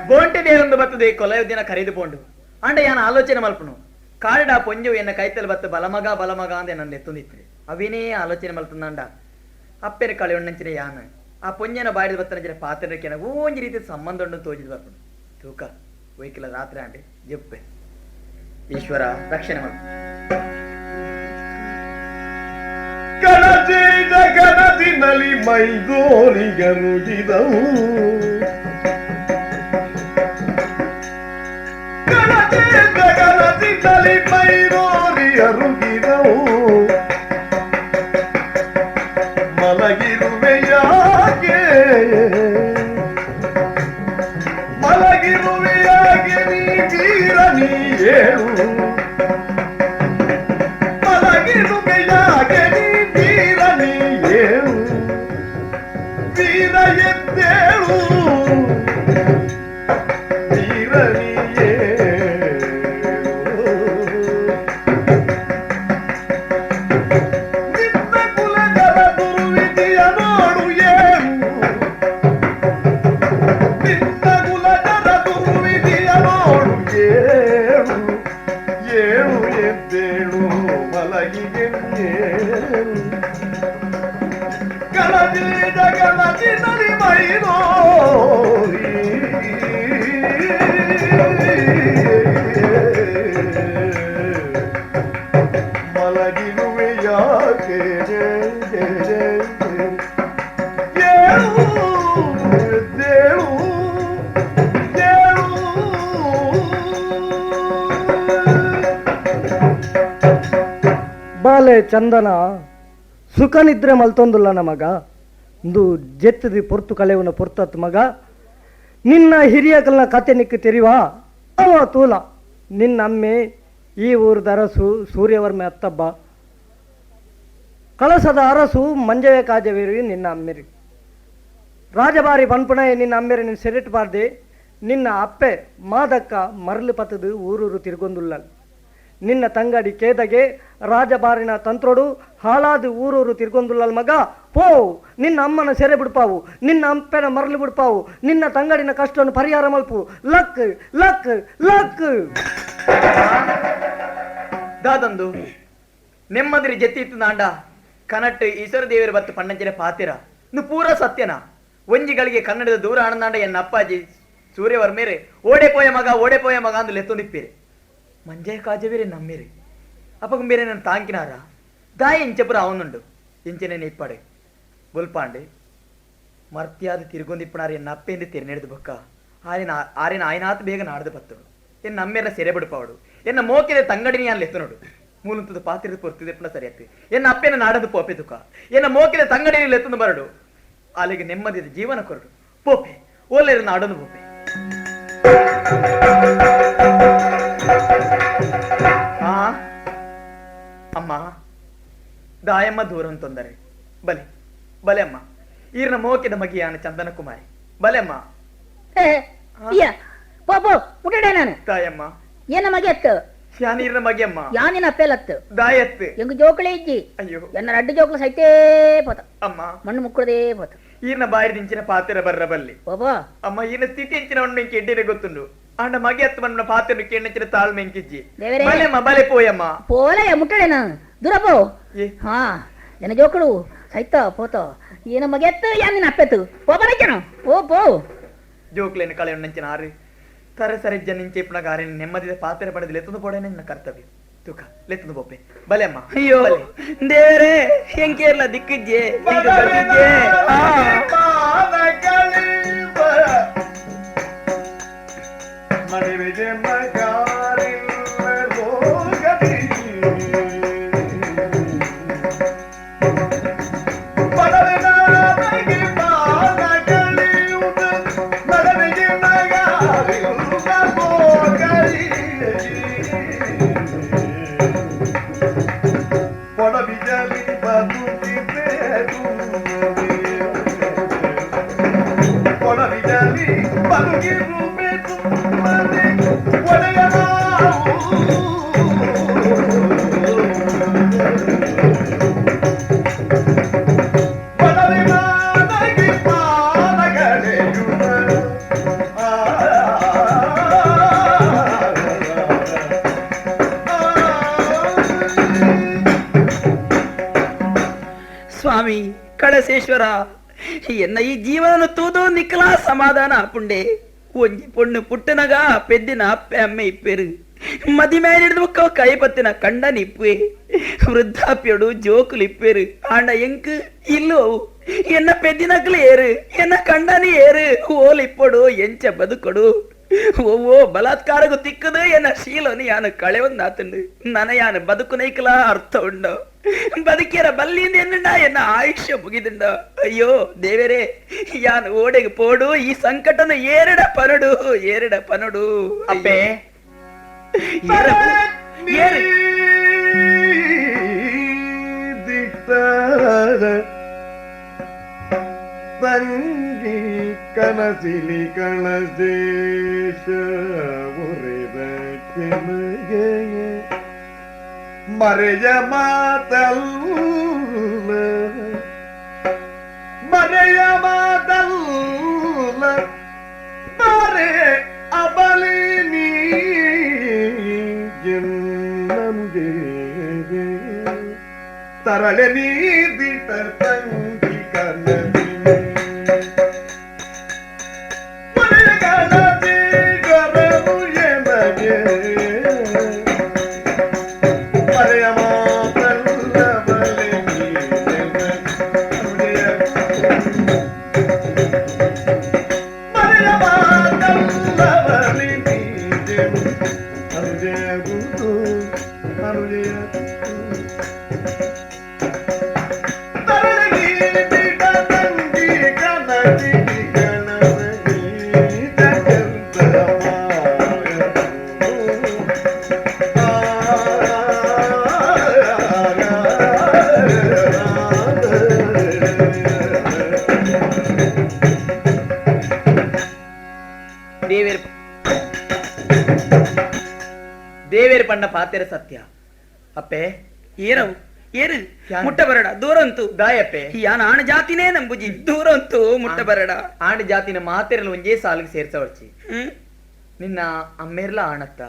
ಬೋಂಟೆ ದೇರೊಂದು ಬರ್ತದೆ ಕೊಲೆಯ ದಿನ ಖರೀದು ಪೋಂಡು ಅಂಡ ಯಾನ ಆಲೋಚನೆ ಮಲ್ಪನು ಕಾರಡ ಪೊಂಜು ಎನ್ನ ಕೈತಲ್ ಬತ್ತು ಬಲಮಗ ಬಲಮಗ ಅಂದೆ ನನ್ನ ಎತ್ತುಂದಿತ್ತು ಅವಿನೇ ಆಲೋಚನೆ ಮಲ್ತಂದಾಂಡ ಅಪ್ಪೆರ ಕಳೆ ಉಣ್ಣಂಚಿನ ಯಾನ ಆ ಪೊಂಜನ ಬಾಡಿದ ಬತ್ತನಂಚಿನ ಪಾತ್ರಕ್ಕೆ ಒಂಜಿ ರೀತಿ ಸಂಬಂಧ ಉಂಡು ತೋಜಿದ್ ಬರ್ಪನು ತೂಕ ಒಯ್ಕಿಲ ರಾತ್ರಿ ಆಂಡೆ ಜಪ್ಪೆ ಈಶ್ವರ ರಕ್ಷಣೆ ಮಾಡು. ಕಣಜೇದ ಕಣದಿನಲಿ ಮೈದೋರಿಗರುಗಿದವು ಜಗಲದಿ ಮೈರೋರಿ ಅರುಗಿದವು ಮಲಗಿರುವೆಯಾಗೆ ಮಲಗಿರುವೆಯಾಗೆ ನೀ ವೀರ ನೀ ಏಳು ಮಲಗಿರುವೆಯಾಗೆ ನೀ ವೀರ ನೀ ಏಳು ವೀರ ಎದ್ದೇಳು ವೀರ ನೀ ಏಳು ನಿನ್ನ ಕುಲಗಳ ದುರ್ವಿಧಿಯ ನೋಡು ಏಳು ನಿನ್ನ ಕುಲಗಳ ದುರ್ವಿಧಿಯ ನೋಡು ಏಳು ಏಳು ಎದ್ದೇಳು ಮಲಗಿಗೆ ಏಳು ಗಲಜಿ ಜಗಲಜಿ ನರಿ ಮೈನೋರಿ ಮಲಗಿರುವೆ ಯಾಕೆ ಏಳು ಎದ್ದೇಳು ಏಳು. ಬಾಲೆ ಚಂದನ ಸುಖ ನಿದ್ರೆ ಮಲ್ತೊಂದುಲ್ಲ ನಮಗ ಇಂದು ಜೆತ್ತದಿ ಪೊರ್ತು ಕಳೆಯುವನ ಪೊರ್ತತ್ ಮಗ ನಿನ್ನ ಹಿರಿಯಕಲ್ನ ಕತೆ ನಿಕ್ಕು ತೆರಿವಾ ಅವ ತೂಲ ನಿನ್ನ ಅಮ್ಮೆ ಈ ಊರದ ಅರಸು ಸೂರ್ಯವರ್ಮೆ ಅತ್ತಬ್ಬ ಕಳಸದ ಅರಸು ಮಂಜವೇ ಕಾಜವೇರಿ ನಿನ್ನ ಅಮ್ಮೆರಿ ರಾಜಬಾರಿ ಪನ್ಪುಣೆ ನಿನ್ನ ಅಮ್ಮೆರಿ ನಿನ್ನ ಸೆರೆಟ್ ಬಾರ್ದೆ ನಿನ್ನ ಅಪ್ಪೆ ಮಾದಕ್ಕ ಮರಳು ಪತದು ಊರೂರು ತಿರುಗೊಂದುಲ್ಲ ನಿನ್ನ ತಂಗಡಿ ಕೇದಗೆ ರಾಜಬಾರಿನ ತಂತ್ರೊಡು ಹಾಳಾದ ಊರೂರು ತಿರ್ಗೊಂದುಲ್ಲಲ್ ಮಗ ಪೋ ನಿನ್ನ ಅಮ್ಮನ ಸೆರೆ ಬಿಡ್ಪಾವು ನಿನ್ನ ಅಪ್ಪನ ಮರಳು ಬಿಡ್ಪಾವು ನಿನ್ನ ತಂಗಡಿನ ಕಷ್ಟವನ್ನು ಪರಿಹಾರ ಮಲ್ಪು luck luck luck. ದಾದಂದು ನೆಮ್ಮದಿರಿ ಜೆತ್ತಿತ್ತು ನಾಂಡ ಕನಟ್ ಈಶ್ವರ ದೇವರ ಬತ್ತು ಪಣ್ಣಂಚಿನ ಪಾತಿರ ನು ಪೂರ ಸತ್ಯನ ಒಂಜಿಗಳಿಗೆ ಕನ್ನಡದ ದೂರ ಆಣನಾಂಡ ಎನ್ನ ಅಪ್ಪಾಜಿ ಸೂರ್ಯವರ್ಮೇರೆ ಓಡೆ ಪೋಯ ಮಗ ಓಡೆ ಪೋಯ ಮಗ ಅಂದು ಲೆತ್ತೊಂದಿಪ್ಪೇರೆ ಮಂಜೆ ಕಾಜವೇರೆ ನಮ್ಮೇರೆ ಅಪ್ಪಗ ಮೇರೆ ನನ್ನ ತಾಂಕಿನಾರ ದಾಯ ಇಂಚಪುರ ಅವನುಂಡು ಇಂಚನೆ ಇಪ್ಪಾಡೆ ಬುಲ್ಪಾಂಡೆ ಮರ್ತ್ಯಾದ ತಿರುಗೊಂದಿಪ್ಪನಾರ ಎನ್ನ ಅಪ್ಪೆಂದು ತೆರೆನೆಡ್ದು ಬೊಕ್ಕ ಆರಿನ ಆರಿನ ಆಯ್ನಾತ್ ಬೇಗ ನಾಡ್ದು ಬತ್ತಡು ಎನ್ನ ಅಮ್ಮೆರ ಸೆರೆ ಬಿಡ್ಪಾವಡು ಎನ್ನ ಮೋಕಿದ ತಂಗಡಿನಿ ಅಲ್ಲಿ ಎತ್ತನೋಡು ಮೂಲಂತದ ಪಾತಿರದ ಪೊರ್ತಿದೆಪ್ಪನ ಸರಿಯತ್ತೆ ಎನ್ನ ಅಪ್ಪೆನ ನಾಡದು ಪೋಪೆ ದುಃಖ ಎನ್ನ ಮೋಕಿದ ತಂಗಡಿನಿ ಎತ್ತಂದು ಬರಡು ಅಲ್ಲಿಗೆ ನೆಮ್ಮದಿದ ಜೀವನ ಕೊರಡು ಪೋಪೆ ಓಲೇರ ನಾಡನು ಪೋಪೆ. ಆ ಅಮ್ಮ ದಾಯಮ್ಮ ದೂರ ತೊಂದರೆ ಬಲೆ ಬಲೆ ಅಮ್ಮ ಈರ್ನ ಮೋಕಿದ ಮಗಿಯಾನ ಚಂದನ ಕುಮಾರಿ ಬಲೆ ಅಮ್ಮ. ಪೋ ಪೋ ಮುಟ್ಟಡೆ ನಾನು ತಾಯಮ್ಮ ಏನ ಮಗೆತ್ತು ಯಾನೀರ್ನ ಮಗಿಯಮ್ಮ ಯಾನಿನ ಅಪ್ಪೆಲತ್ತು ದಾಯತ್ತು ಎಂಗು ಜೋಕುಳೆ ಇಜ್ಜಿ ಅಯ್ಯೋ ಎನ್ನ ರಡ್ಡು ಜೋಕುಲು ಸೈತೇ ಪೋತ ಅಮ್ಮ ಮಣ್ಣು ಮುಕ್ಕುಳದೇ ಪೋತ ಈರ್ನ ಬಾಯಿ ದಿಂಚಿನ ಪಾತಿರ ಬರ್ರ ಬಲ್ಲಿ ಪೋಪೋ ಅಮ್ಮ ಈರ್ನ ಸ್ಥಿತಿ ಎಂಚಿನ ಉಂಡು ಇಂಕೆ ಎಡ್ಡಿರೆ ಗೊತ್ತುಂಡು ಅಂಡ ಮಗಿ ಹತ್ತು ಮಣ್ಣ ಪಾತಿರ ಕೇಣಿಂಚಿನ ತಾಳ್ಮೆ ಎಂಕಿಜ್ಜಿ ದೇವರೇ. ಬಲೆಮ್ಮ ಬಲೆ ಪೋಯಮ್ಮ ಪೋಲಯ್ಯ ಮುಟ್ಟಡೆ ನಾನು ದೂರ ಪೋ ಏ ಹಾ ಎನ್ನ ಜೋಕುಳು ಸೈತ ಪೋತ ಏನ ಮಗೆತ್ತು ಯಾನಿನ ಅಪ್ಪೆತ್ತು ಪೋಪನಜ್ಜನ ಪೋ ಪೋ ಜೋಕ್ಲೇನು ಕಳೆ ಉಣ್ಣಂಚಿನ ಆರು ತರೆ ಸರಿಜ್ಜ ನಿಂಚೆ ಪುಣಗಾರೆ ನೆಮ್ಮದಿದ ಪಾತ್ರೆ ಪಡೆದು ಲೆತ್ತದು ಪೋಡೆ ನಿನ್ನ ಕರ್ತವ್ಯ ತುಕ ಲೆತ್ತದು ಬೋಪೆ ಬಲೆ ಅಮ್ಮ ಅಯ್ಯೋ ಬಲೆ. ದೇವರೇ ಎಂಕೇರ್ಲ ದಿಕ್ಕಿಜ್ಜೆ ಎಂಕ್ ಬರ್ತಿಜ್ಜೆ. ಆ. ಮಡಿವಿಗೆ ಮಗಾರಿಲ್ಲ ಹೋಗದಿ ಬಡವನಾದಗೆ ಪಾದಗಳಿಯುತ ನಡವಿಗೆ ಮಗಾರಿಲ್ಲ ಹೋಗಲಿ ಪೊಡವಿಜಲಿ ಬದುಕಿದೆ ಕೊಡವಿಜಲಿ ಬದುಕಿರುವೆ ತುಂಬದೆ ಒಡೆಯನಾವು ಬಡವಿನಾದಗೆ ಪಾದಗಳೆಯುವ ಆ ಸ್ವಾಮಿ ಕಳಸೇಶ್ವರ ಎನ್ನ ಈ ಜೀವನ ತೂದು ನಿಕ್ಲಾ ಸಮಾಧಾನ ಆಪುಂಡೆ ಒಂಜಿ ಪೊಣ್ಣು ಪುಟ್ಟನಗ ಪೆದ್ದಿನ ಅಪ್ಪೆ ಅಮ್ಮೆ ಇಪ್ಪೇರು ಮದಿ ಮೇಲೆ ಹಿಡಿದು ಕೈ ಪತ್ತಿನ ಕಂಡನ ಇಪ್ಪೆ ವೃದ್ಧಾಪ್ಯಡು ಜೋಕುಲು ಇಪ್ಪೇರು ಆಂಡ ಎಂಕ್ ಇಲ್ಲು ಅವು ಎನ್ನ ಪೆದ್ದಿನಕ್ಲು ಏರು ಎನ್ನ ಕಂಡನಿ ಏರು ಓಲ್ ಇಪ್ಪಡು ಎಂಚ ಬದುಕೊಡು. ಓ ಬಲಾತ್ಕಾರಗೂ ತಿಕ್ಕದು ಎನ್ನ ಶೀಲನು ಯಾನು ಕಳೆವನ್ನಾತಂಡು ನನ ಯಾನು ಬದುಕುನೈಕಲ ಅರ್ಥ ಉಂಡು ಬದುಕಿಯರ ಬಲ್ಲಿಂದ ಎನ್ನುಂಡ ಎನ್ನ ಆಯುಷ್ಯ ಮುಗಿದುಂಡ. ಅಯ್ಯೋ ದೇವರೇ, ಯಾನು ಓಡೆಗೆ ಪೋಡು ಈ ಸಂಕಟನು ಏರಡ ಪನಡು ಏರಡ ಪನಡು. ಅಪ್ಪೆ ಏರು ತಂಗಿ ಕನಸಿಲಿ ಕಳಶೇಷ ಉರೆದ ಕೆನಗೆ ಮರೆಯ ಮಾತಲ್ಲ ಮರೆಯ ಮಾತಲ್ಲ ಮರೆ ಅಬಲಿ ನೀ ನಮಗೆ ತರಳೆ ನೀದಿಟ ತಂಗಿ ಕನಸಿ ದೇವೇರ್ ಪಂಡ ಪಾತೆರ ಸತ್ಯ ಅಪ್ಪೆ. ಏನವು ಏರು ಮುಟ್ಟ ಬರಡ ದೂರ ಅಂತು ದಾಯಪ್ಪೆ. ಯಾನ ಆಣ ಜಾತಿನೇ ನಂಬುಜಿ ದೂರ ಅಂತು ಮುಟ್ಟ ಬರಡ. ಆಣ ಜಾತಿನ ಮಾತೆರಲು ಒಂಜೇ ಸಾಲಿಗೆ ಸೇರ್ಸವರ್ಚಿ. ನಿನ್ನ ಅಮ್ಮೇರ್ಲ ಆಣತ್ತ,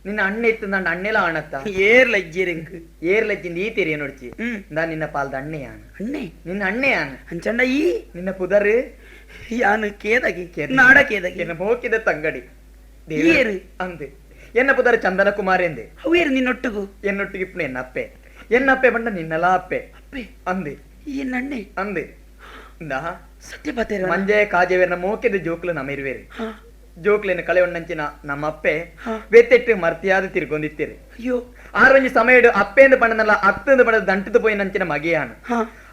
ನಿನ್ನ ಅಣ್ಣ ಇತ್ತು ನನ್ನ ಅಣ್ಣೆಲ ಆಣತ್ತ. ಏರ್ಲ ಇಜ್ಜಿರಿಂಗ್ ಏರ್ಲಜ್ಜಿಂದ ಈ ತೆರಿಯ ನೋಡ್ಚಿ ನಾ ನಿನ್ನ ಪಾಲ್ದ ಅಣ್ಣೆಯಾನ ಅಣ್ಣೆ ನಿನ್ನ ಅಣ್ಣೆಯಾನ ಅಂಚಂಡ ಈ ನಿನ್ನ ಪುದರ್ ಯಾನು ಕೇದಗಿ ನಾಡ ಕೇದಗಿ ಎನ್ನ ಮೋಕಿದ ತಂಗಡಿ ಏರು ಅಂದೆ ಎನ್ನ ಪುದರ್ ಚಂದನ ಕುಮಾರ್ ಎಂದೆ. ಅವೇರು ನಿನ್ನೊಟ್ಟಿಗೂ ಎನ್ನೊಟ್ಟಿಗೆ ಇಪ್ಪು ಎನ್ನಪ್ಪೆ ಎನ್ನಪ್ಪೆ ಬಂಡ ನಿನ್ನಲ ಅಪ್ಪೆ ಅಪ್ಪೆ ಅಂದೆ ಎನ್ನಣ್ಣೆ ಅಂದೆ ಸತ್ಯ ಪಾತೇರ ಮಂಜೆ ಕಾಜೆವೇರ್ನ ಮೋಕೆದ ಜೋಕ್ಲು ನಮ್ಮ ಇರುವೇರು ಜೋಕ್ಲೇನ ಕಳೆಯೊಣ್ಣಂಚಿನ ನಮ್ಮ ಅಪ್ಪೆ ವೆತ್ತೆಟ್ಟು ಮರ್ತಿಯಾದ ತಿರ್ಗೊಂದಿತ್ತೀರಿ. ಅಯ್ಯೋ ಆರೊಂಜಿ ಸಮಯಡು ಅಪ್ಪೆಂದು ಪಂಡನಲ್ಲ ಅತ್ತಂದು ಪಂಡದ ದಂಟದ ಪೋಯಿ ನಂಚಿನ ಮಗೆಯಾನು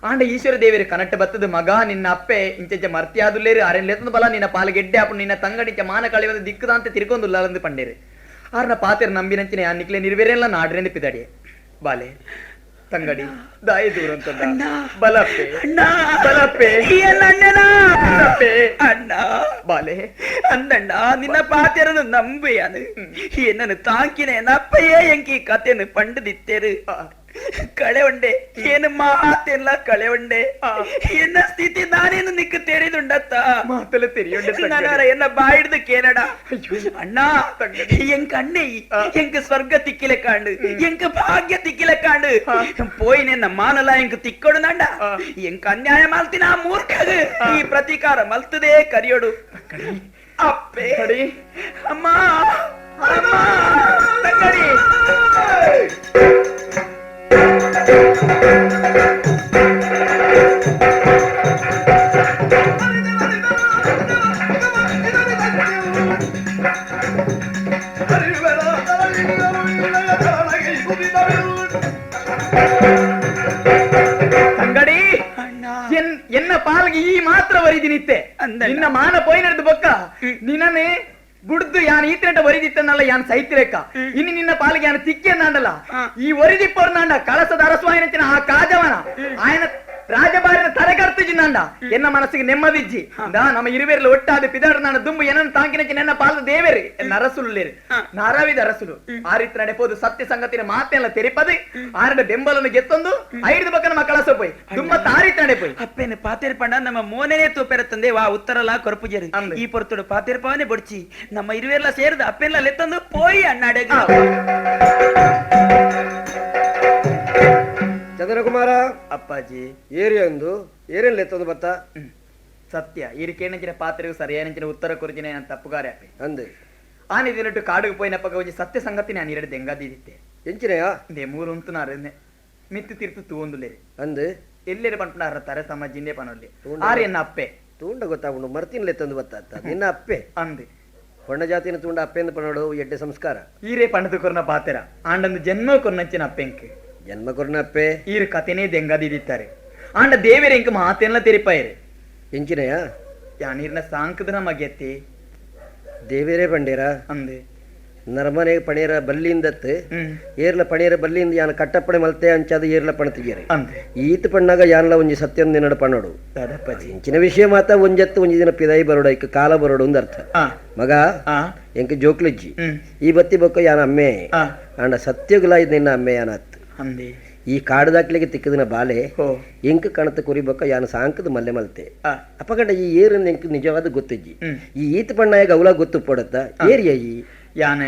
ಆಂಡ ಈಶ್ವರ ದೇವರು ಕನಟ್ಟ ಬತ್ತದ ಮಗ ನಿನ್ನ ಅಪ್ಪೆ ಇಂಚ ಮರ್ತಿಯಾದುಲ್ಲೇರು ಅರೆನ್ ಲೆತ್ತಂದು ಬಲ ನಿನ್ನ ಪಾಲ್ಗೆಡ್ಡೆ ಅಪ್ಪು ನಿನ್ನ ತಂಗಡಿಂಚ ಮಾನ ಕಳೆಯುವಂದು ದಿಕ್ಕದಾಂತ ತಿರ್ಗೊಂದುಲ್ಲಾರಂದು ಪಂಡೇರು. ಆರ್ನ ಪಾತೆರ್ ನಂಬಿನಂಚಿನ ನಿಕ್ಲೆ ನಿರ್ವೇರೆಲ್ಲ ನಾಡ್ರೆಂದು ಪಿದಾಡಿ ಬಾಲೆ ತಂಗಡಿ ದಾಯಿ ದೂರ ಅಂತ ಬಲಪ್ಪೆ ಅಣ್ಣ ಬಲಪ್ಪೆ ಅಣ್ಣನ ಅಣ್ಣ ಬಾಲೆ ಅಂದಣ್ಣ ನಿನ್ನ ಪಾತೆರನು ನಂಬುಯಾನು ಏನನು ತಾಂಕಿನ ನಪ್ಪಯೇ ಎಂಕಿ ಕತೆನು ಪಂಡದಿತ್ತೇರು ಕಳೆ ಉಂಡೆ ಏನು ಮಾತೆಲ್ಲ ಕಳೆ ಉಂಡೆ ಎನ್ನ ಸ್ಥಿತಿ ನಾನೇನು ನಿಕ್ಕ ತೆರೆದುಂಡತ್ತ ಮಾತೆಲ್ಲ ತೆರೆಯುಂಡೆ ನಾನಾರ ಎನ್ನ ಬಾಯಿಡ್ದು ಕೇನಡ ಅಣ್ಣ ಎಂಕ ಅಣ್ಣೆ ಎಂಕ ಸ್ವರ್ಗ ತಿಕ್ಕಿಲೆ ಕಾಂಡು ಎಂಕ ಭಾಗ್ಯ ತಿಕ್ಕಿಲೆ ಕಾಂಡು ಪೋಯಿ ನಿನ್ನ ಮಾನಲ ಎಂಕ ತಿಕ್ಕೊಡು ನಂಡ ಎಂಕ ಅನ್ಯಾಯ ಮಲ್ತಿನ ಮೂರ್ಖಗ ಈ ಪ್ರತೀಕಾರ ಮಲ್ತದೇ ಕರಿಯೋಡು ಅಪ್ಪೆ ಅಮ್ಮ ಅಮ್ಮ ತಂಗಡಿ. ತಂಗಡಿ ಎನ್ನ ಪಾಲ್ಗೆ ಈ ಮಾತ್ರ ವರಿದಿನಿತ್ತೆ ನಿನ್ನ ಮಾನ ಪೋಯಿ ನಡೆದು ಬೊಕ್ಕ ನಿನ್ನನೆ ಬುಡ್ದು ಯಾನ್ ಈತನಟ ವರಿದಿತ್ತನಲ್ಲ ಯಾನ್ ಸೈತಿರೇಕ ಇನ್ನು ನಿನ್ನ ಪಾಲಿಗೆ ಯಾನ್ ತಿಕ್ಕಿಯನ್ನಾಂಡಲ್ಲ ಈ ವರಿದಿಪ್ಪರ್ನಾಂಡ ಕಳಸದ ಅರಸ್ವಾಯನಂಚಿನ ಆ ಕಾಜವನ ఆయన ರಾಜಬಾರಿನ ತಲೆಕರ್ತು ಜಿನ್ನಾಂಡ ಎನ್ನ ಮನಸ್ಸಿಗೆ ನೆಮ್ಮದಿಜ್ಜಿ ದಾ ನಮ್ಮ ಇರುವೇರ್ಲು ಒಟ್ಟಾದ ಪಿದಾಡು ನಾನು ದುಂಬು ಎನ್ನ ತಾಂಕಿನಕ್ಕೆ ನೆನ್ನ ಪಾಲದ ದೇವೇರಿ ನರಸುಲ್ಲೇರು ನಾರಾವಿದ ಅರಸುಲು ಆ ರೀತಿ ನಡೆಪೋದು ಸತ್ಯ ಸಂಗತಿನ ಮಾತೆಲ್ಲ ತೆರಿಪದು ಆರಡ ಬೆಂಬಲನ್ನು ಗೆತ್ತೊಂದು ಐದು ಬಕ್ಕ ನಮ್ಮ ಕಳಸ ಪೋಯ್ ದುಂಬ ತಾರೀತಿ ನಡೆಪೋಯ್ ಅಪ್ಪೇನು ಪಾತೇರ್ಪಂಡ ನಮ್ಮ ಮೋನೆನೆ ತೂಪೆರತ್ತಂದೆ ವಾ ಉತ್ತರಲ ಕೊರಪುಜರು ಈ ಪೊರ್ತುಡು ಪಾತೇರ್ಪವನೆ ಬೊಡ್ಚಿ ನಮ್ಮ ಇರುವೇರ್ಲ ಸೇರಿದ ಅಪ್ಪೆಲ್ಲ ಲೆತ್ತಂದು ಪೋಯಿ ಅಣ್ಣಾಡೆಗ. ಚಂದ್ರಕುಮಾರ ಅಪ್ಪಾಜಿ ಏರಿಯೊಂದು ಏರೇನ್ ಲೆತ್ತೊಂದು ಬತ್ತ ಸತ್ಯ ಈ ಕೇಣಂಚಿನ ಪಾತ್ರೆಗೂ ಸರಿಯಾನಂಚಿನ ಉತ್ತರ ಕೊರಿಜಿನ ನಾನು ತಪ್ಪುಗಾರೆ ಅಪ್ಪೆ ಅಂದೆ ಆನೆ ದಿನಟ್ಟು ಕಾಡುಗೆ ಪೋಯಿನಪ್ಪಗ ಒಂಜಿ ಸತ್ಯ ಸಂಗತಿ ನಾನು ಎರಡು ದೆಂಗದಿದ್ದೆ ಎಂಚಿನೆಯ ಇಂದೆ ಮೂರು ಉಂತುನಾರನ್ನೆ ಮಿತ್ತು ತಿರ್ತು ತೂಂದುಲೇರಿ ಅಂದೆ ಎಲ್ಲೆರೆ ಪಂಪುನಾರ ತರ ಸಮಾಜಿಂದೆ ಪನೊಲ್ಲಿ ಆರ್ ಎನ್ನ ಅಪ್ಪೆ ತೂಂಡ ಗೊತ್ತಾಗುಂಡು ಮರ್ತಿನ್ಲೆ ತಂದು ಬತ್ತ ನಿನ್ನ ಅಪ್ಪೆ ಅಂದೆ. ಪೊಣ್ಣ ಜಾತಿನ ತುಂಡ ಅಪ್ಪೆಂದು ಪಣೋಡು ಎಡ್ಡೆ ಸಂಸ್ಕಾರ. ಈರೇ ಪಣದು ಕೊರ್ನ ಪಾತೆರ ಆಂಡಂದು ಜನ್ಮ ಕೊರ್ನಂಚಿನ ಅಪ್ಪೆಂಕ್ ಜನ್ಮ ಕೊರ್ನ ಅಪ್ಪೆ ಈರು ಕತೆನೇ ದೆಂಗದಿದಿತ್ತಾರೆ ಆಂಡ ದೇವೇರ ಎಂಕ್ ಮಾತೆಲ್ಲ ತೆರಿಪಾಯಿರೆ ಎಂಚಿನಯ ಯಾನೀರ್ನ ಸಾಂಕದನ ಮಗೆತ್ತಿ ದೇವೇರೇ ಪಂಡೇರ ಅಂದೆ ನರಮನೆ ಪಣೇರ ಬಲ್ಲಿಂದತ್ತು ಏರ್ಲ ಪಣೇರ ಬಲ್ಲಿಂದ ಯಾನ ಕಟ್ಟಪ್ಪಣೆ ಮಲ್ತೆ ಅಂಚಾದ ಏರ್ಲ ಪಣತಿಗೆರೆ ಈತ ಪಣ್ಣಾಗ ಯಾನ್ಲ ಒಂಜಿ ಸತ್ಯಂ ದಿನಡ ಪಣೋಡು ಎಂಚಿನ ವಿಷಯ ಮಾತ ಒಂಜತ್ತು ಒಂಜಿ ದಿನ ಪಿದಾಯಿ ಬರೋಡು ಐಕ್ ಕಾಲ ಬರೋಡು ಒಂದು ಅರ್ಥ. ಮಗ ಎಂಕ ಜೋಕ್ಲಿಜ್ಜಿ ಈ ಬತ್ತಿ ಬೊಕ್ಕ ಯಾನ ಅಮ್ಮೆ ಆಂಡ ಸತ್ಯಗುಲ ನಿನ್ನ ಅಮ್ಮೆ ಯಾನ ಅತ್ತು ಈ ಕಾಡದಾಕ್ಲಿಗೆ ತಿಕ್ಕದಿನ ಬಾಲೆ ಎಂಕ ಕಣತ ಕುರಿಬೊಕ್ಕ ಯಾನ ಸಾಂಕದ ಮಲ್ಲೆ ಮಲ್ತೆ ಅಪ್ಪಗಂಡ ಈ ಏರನ್ನ ಎಂಕ ನಿಜವಾದ ಗೊತ್ತಿಜ್ಜಿ ಈ ಈತ ಪಣ್ಣಾಗ ಅವಲ ಗೊತ್ತು ಪಡತ್ತ ಏರಿಯ ಈ ಯಾನೆ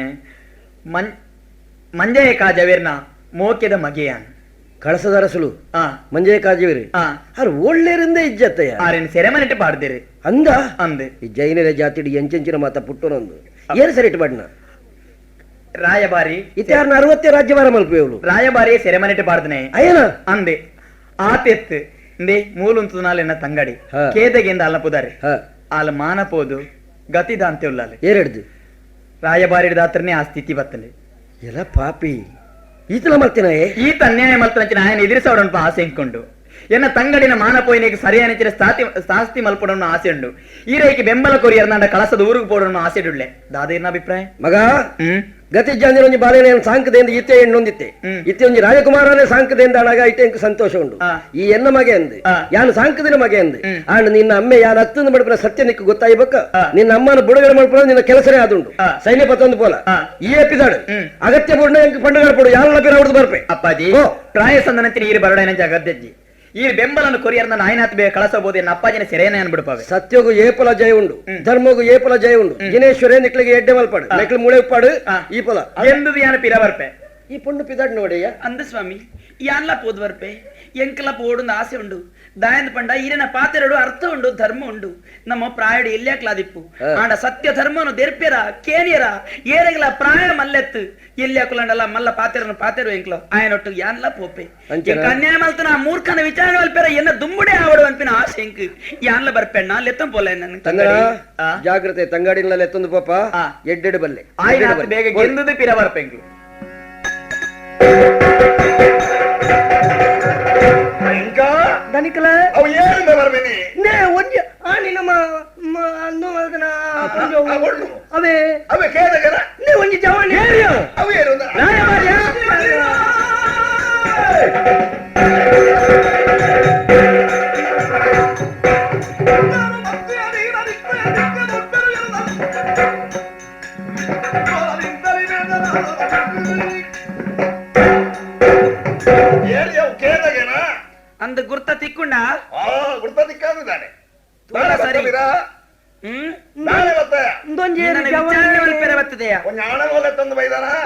ಮಂಜಯ ಕಾಜವೇರ್ನ ಮೋಕೆದ ಮಗೆಯಾನ್ ಕಳಸದಾರ ಸುಳು ಮಂಜಯ ಕಾಜವೇರಿ ಅರ್ ಒಳ್ಳೆರಿಂದ ಇಜ್ಜತ್ತಯ್ಯ ಆರೇನು ಸೆರೆಮನೆಟ್ಟು ಪಾಡ್ದಿರಿ ಅಂದ ಅಂದೆ ಈ ಜೈನರ ಜಾತಿಡಿ ಎಂಚೆಂಚಿನ ಮಾತ ಪುಟ್ಟನೊಂದು ಏನು ಸರಿ ಇಟ್ಟು ಬಾಡ್ನ ರಾಯಭಾರಿ ಇತ್ಯಾರನ 60 ರಾಜ್ಯಭಾರ ಮಲ್ಪೇವಳು ರಾಯಭಾರಿ ಸೆರೆಮನೆಟ್ಟು ಪಾಡ್ದನೆ ಅಯ್ಯನ ಅಂದೆ ಆತೆತ್ತು ಇಂದೆ ಮೂಲುಂತು ನಾಲೆನ್ನ ತಂಗಡಿ ಕೇದಗೆಂದ ಅಲ್ಲ ಪುದಾರೆ ಆಲ ಮಾನಪೋದು ಗತಿದಾಂತೆ ಉಲ್ಲಾಲೆ ಏರೆಡ್ದು ರಾಯಭಾರಿ ದಾತ್ರನೇ ಆ ಸ್ಥಿತಿ ಬತ್ತಲೆ ಎಲ್ಲ ಪಾಪಿ ಈತಲ ಮಲ್ತಿನ ಈತ ಅನ್ಯಾಯ ಮಲ್ತನಂಚಿನ ఆయన ಎದುರಿಸವಡನ್ಪ ಆಸೆ ಇಂಕೊಂಡು ಎನ್ನ ತಂಗಡಿನ ಮಾನಪೋಯಿನಿಗೆ ಸರಿಯಾನಿಚಿನ ಸ್ಥಾಸ್ತಿ ಮಲ್ಪಡನ್ನು ಆಸೆ ಉಂಡು ಈ ರೈకి ಬೆಂಬಲ ಕೊರಿಯರ್ನಾಂಡ ಕಳಸದ ಊರಿಗೆ ಪೋಡನ್ನು ಆಸೆ ಉಳ್ಳೆ ದಾದೇರ್ನ ಅಭಿಪ್ರಾಯ ಮಗ ಗತಿ ಜಾಂದಿನ ಒಂಜಿ ಬಾಲೇನ ಸಾಂಕದೆಂದು ಇತ್ತೆ ಹೆಣ್ಣೊಂದಿತ್ತೆ ಇತ್ತೆ ಒಂಜಿ ರಾಜಕುಮಾರನೇ ಸಾಂಕದೆಂದ ಆಡಾಗ ಇತ್ತೆ ಎಂಕ್ ಸಂತೋಷ ಉಂಡು ಈ ಎನ್ನ ಮಗೆ ಅಂದು ಯಾನು ಸಾಂಕದಿನ ಮಗೆ ಅಂದು ಆಂಡ್ ನಿನ್ನ ಅಮ್ಮೆ ಯಾನು ಅತ್ತಂದು ಮಡ್ಪಿನ ಸತ್ಯ ನಿಕ್ಕು ಗೊತ್ತಾಯ್ಬೇಕ ನಿನ್ನ ಅಮ್ಮನ ಬುಡುಗಡೆ ಮಡ್ಪಿನ ನಿನ್ನ ಕೆಲಸನೇ ಆದುಂಡು ಸೈನ್ಯ ಪತ್ತೊಂದು ಪೋಲ ಈ ಎಪ್ಪಿದಾಡು ಅಗತ್ಯ ಪುಡ್ನ ಎಂಕ್ ಪಂಡುಗಳ ಪೋಡು ಯಾರನ್ನ ಪಿರ ಹೊಡೆದು ಬರ್ಪೆ ಅಪ್ಪಾಜಿ ಪ್ರಾಯ ಸಂದನಂತಿನ ಈರು ಬರಡೈನ ಜಗದ್ದಜ್ಜಿ ಈ ಬೆಂಬಲನ್ನು ಕೊರಿಯರ್ನ ನಾಯನಾಥ್ ಬೇ ಕಳಸಬಹುದು ಎನ್ನ ಅಪ್ಪಾಜಿನ ಸೆರೆಯನ್ನ ಅನ್ಬಿಡ್ಪಾವೆ. ಸತ್ಯಗೂ ಏಪಲ ಜಯ ಉಂಡು ಧರ್ಮಗೂ ಏಪಲ ಜಯ ಉಂಡು ಜಿನೇಶ್ವರೇ ನಿಕ್ಲಿಗೆ ಎಡ್ಡೆ ಮಲ್ಪಾಡು ನೆಕ್ಲು ಮೂಳೆ ಉಪ್ಪಾಡು ಈ ಪಲ ಎಂದು ಯಾನ ಪಿರ ಬರ್ಪೆ ಈ ಪೊಣ್ಣು ಪಿದಾಡ್ ನೋಡಿಯ ಅಂದ ಸ್ವಾಮಿ ಯಾನ್ಲ ಪೋದ್ ಬರ್ಪೆ ಎಂಕಲ ಪೋಡುಂದು ಆಸೆ ಉಂಡು ದಾಯಂದ ಪಂಡ ಈರನ ಪಾತೆರಡು ಅರ್ಥ ಉಂಡು ಧರ್ಮ ಉಂಡು ನಮ್ಮ ಪ್ರಾಯಡು ಎಲ್ಯಾಕ್ಲಾದಿಪ್ಪು ಆಂಡ ಸತ್ಯ ಧರ್ಮನು ದೆರ್ಪೆರ ಕೇನಿಯರ ಏರೆಗ್ಲ ಪ್ರಾಯ ಮಲ್ಲೆತ್ತು ಎಲ್ಯಾಕುಲಂಡಲ ಮಲ್ಲ ಪಾತೆರನು ಪಾತೆರು ಎಂಕ್ಲ ಆಯನೊಟ್ಟು ಯಾನ್ಲ ಪೋಪೆ ಅನ್ಯಾಯ ಮಲ್ತನ ಮೂರ್ಖನ ವಿಚಾರಣೆ ಮಲ್ಪೆರ ಎನ್ನ ದುಂಬುಡೆ ಆವಡು ಅನ್ಪಿನ ಆಸೆ ಎಂಕ್ ಯಾನ್ಲ ಬರ್ಪೆಣ್ಣ ಲೆತ್ತಂ ಪೋಲೆ ನನ್ನ ಜಾಗ್ರತೆ ತಂಗಾಡಿನ ಲೆತ್ತೊಂದು ಪಾಪ ಎಡ್ಡೆಡು ಬಲ್ಲೆ ಬೇಗ ಗೆಂದುದು ಪಿರ ಬರ್ಪೆಂಕ್ಲು. ಅಂದ ಗುರ್ತ ತಿಕ್ಕೊಂಡ ಗುರ್ತ ತಿಕ್ಕಾದಿದ್ದಾನೆ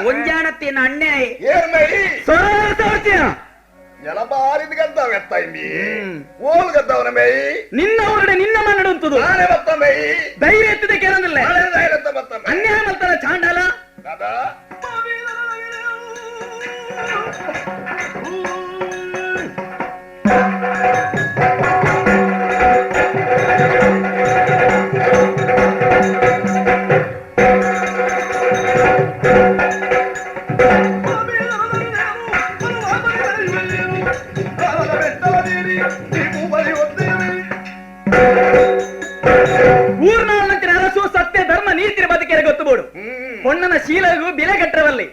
ಒಂಜಾಣತ್ತೇನ ಅಣ್ಣೆ ನಿನ್ನ ಊರಡೆ ನಿನ್ನ ಮನ್ನಡುಂತದು ಧೈರ್ಯ ಎತ್ತಿದೆ ಕೇಳೋದಿಲ್ಲ ಅನ್ಯಾಯ ಮಲ್ತಾರ ಚಾಂಡಾಲ. ಊರ್ನಾಳಂತಿನ ಅರಸು ಸತ್ಯ ಧರ್ಮ ನೀತಿರ ಬದುಕೆರೆ ಗೊತ್ತುಬೋಡು ಪೊಣ್ಣನ ಶೀಲಗೂ ಬೆಲೆ ಕಟ್ಟರವಲ್ಲಿ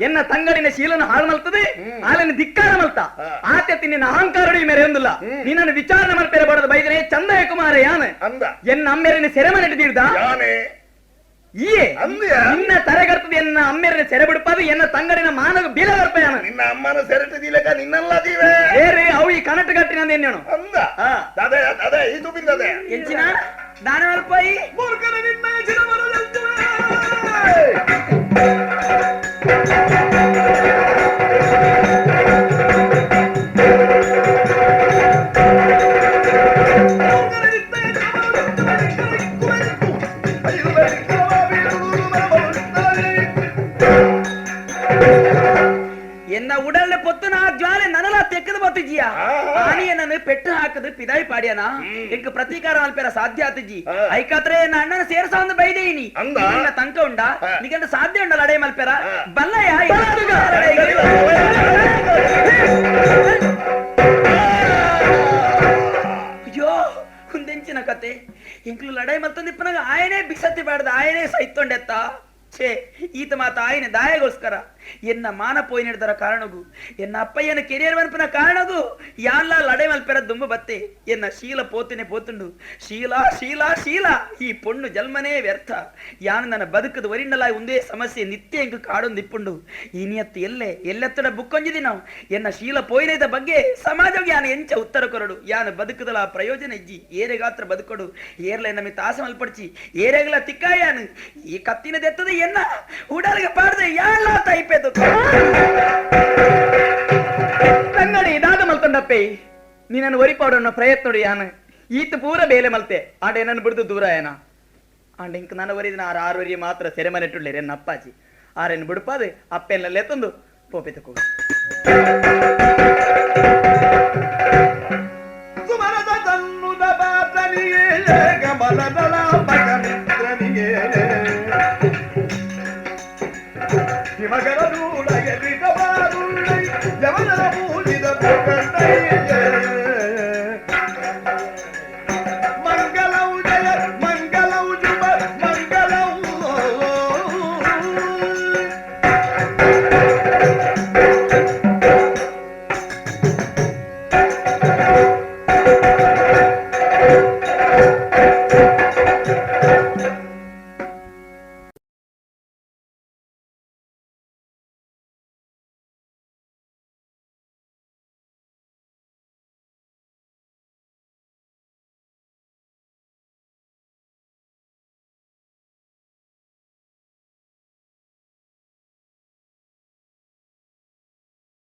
ಎನ್ನ ತಂಗಡಿನ ಶೀಲನ್ನು ಹಾಳು ಮಲ್ತದೆ ಆಲನ ಧಿಕ್ಕಾರ ಮಲ್ತ ಆತ್ಯತಿ ನಿನ್ನ ಅಹಂಕಾರಡಿ ಮೇರೆ ಒಂದಿಲ್ಲ ನಿನ್ನನ್ನು ವಿಚಾರಣೆ ಮಲ್ಪೆರೆ ಬಡದ ಬೈದನೆ ಚಂದಯ ಕುಮಾರ ಯಾನ ಎನ್ನ ಅಮ್ಮೆರನ್ನ ಸೆರೆಮನೆ ತೀರ್ದ ನಿನ್ನ ತರೆಗರ್ತದೆ ಎನ್ನ ಅಮ್ಮೆರನ್ನ ಸೆರೆ ಬಿಡುಪಾದು ಎನ್ನ ತಂಗಡಿನ ಮಾನವ ಬೀಲ ಬರ್ಪಯಾನ ನಿನ್ನ ಅಮ್ಮನ ಸೆರೆಟದಿಲ್ಲಕ ನಿನ್ನಲ್ಲ ದೀವೆ ಏರಿ ಅವು ಈ ಕನಟು ಕಟ್ಟಿನ ಎನ್ನೇನು ಅಂದ ಅದೇ ಅದೇ ಇದು ಬಿಂದದೆ ಎಂಚಿನ ದಾನ ಮಲ್ಪಾಯಿ ಮೂರ್ಖನ ನಿನ್ನ ಎನ್ನ ಉಡಲ್ನ ಪೊತ್ತು ನಾ ಜ್ವಾಲೆ ನನಲ ತೆಕ್ಕದ ಬತ್ತಿಜಿಯ ಆನಿ ನನ್ನ ಪೆಟ್ಟು ಹಾಕದು ಪಿದಾಯಿ ಪಾಡ್ಯನ ಎಂಕ್ ಪ್ರತೀಕಾರ ಮಲ್ಪೆರ ಸಾಧ್ಯ ಆತಿಜಿ. ಐಕಾತ್ರೆ ನನ್ನ ಅಣ್ಣನ ಸೇರ್ಸ ಒಂದು ಬೈದೇನಿ. ಅಂದ? ನಿನ್ನ ತಂಕ ಉಂಡ ನಿಗಂತ ಸಾಧ್ಯ ಉಂಡ ಲಡೈ ಮಲ್ಪೆರ ಬಲ್ಲಯ್ಯ. ಅಯ್ಯೋ, ಕುಂದೆಂಚಿನ ಕತೆ. ಎಂಕ್ಲು ಲಡೈ ಮಲ್ತಂದಿಪ್ಪನಾಗ ಆಯನೇ ಬಿಸತ್ತಿ ಬಾಡ್ದ ಆಯನೇ ಸೈತೊಂಡೆತ್ತ. ಛೇ, ಈತ ಮಾತ ಆಯನೆ ದಾಯಗೋಸ್ಕರ ಎನ್ನ ಮಾನ ಪೋಯಿ ಹಿಡ್ದರ ಕಾರಣಗು, ಎನ್ನ ಅಪ್ಪಯ್ಯನ ಕೆರಿಯರ್ ಮನ್ಪನ ಕಾರಣಗು ಯಾನ್ಲ ಲಡೈ ಮಲ್ಪೆರ ದುಂಬು ಬತ್ತೆ. ಎನ್ನ ಶೀಲ ಪೋತಿನೆ ಪೋತುಂಡು. ಶೀಲಾ ಶೀಲಾ ಶೀಲಾ, ಈ ಪೊಣ್ಣು ಜನ್ಮನೇ ವ್ಯರ್ಥ. ಯಾನು ನನ್ನ ಬದುಕದ ಒರಿಂಡಲ ಒಂದೇ ಸಮಸ್ಯೆ ನಿತ್ಯ ಎಂಕು ಕಾಡೊಂದು ಇಪ್ಪುಂಡು. ಈ ನಿಯತ್ತು ಎಲ್ಲೆ ಎಲ್ಲೆತ್ತಡ ಬುಕ್ಕೊಂಜಿದಿ ನಾವು. ಎನ್ನ ಶೀಲ ಪೋಯಿನದ ಬಗ್ಗೆ ಸಮಾಜಕ್ಕೆ ಯಾನು ಎಂಚ ಉತ್ತರ ಕೊರಡು? ಯಾನು ಬದುಕದಲ ಪ್ರಯೋಜನ ಇಜ್ಜಿ. ಏರೆಗಾತ್ರ ಬದುಕೊಡು? ಏರ್ಲ ಎನ್ನ ಮಿತ್ತ ಆಸೆ ಮಲ್ಪಡ್ಚಿ. ಏರೆಗಲ ತಿಕ್ಕಾಯಾನು ಈ ಕತ್ತಿನ ದೆತ್ತದ ಎನ್ನ ಉಡಲ್ಗೆ ಪಾಡ್ದೆ ಯಾನ್ಲ ತೈಪೆದು. ತಂಗಡಿ ಇದಾದ ಮಲ್ತೊಂಡಪ್ಪೆ, ನೀನನ್ನು ಒರಿಪಾಡೋಣ ಪ್ರಯತ್ನಡು ಯಾನು ಈತ ಪೂರ ಬೇಲೆ ಮಲ್ತೆ. ಆಂಡ ಏನನ್ನು ಬಿಡ್ದು ದೂರ ಏನ ಆಂಡ ಇಂಕ್ ನನ್ನ ಒರಿದಿನ ಆರು ಆರು ವರಿ ಮಾತ್ರ ಸೆರೆಮನೆಟ್ಟುಳ್ಳೇರಿ ಎನ್ನ ಅಪ್ಪಾಜಿ. ಆರೇನು ಬಿಡುಪಾದೆ ಅಪ್ಪೆಲ್ಲ ಲೆತ್ತೊಂದು ಪೋಪೆ ತಕೋ.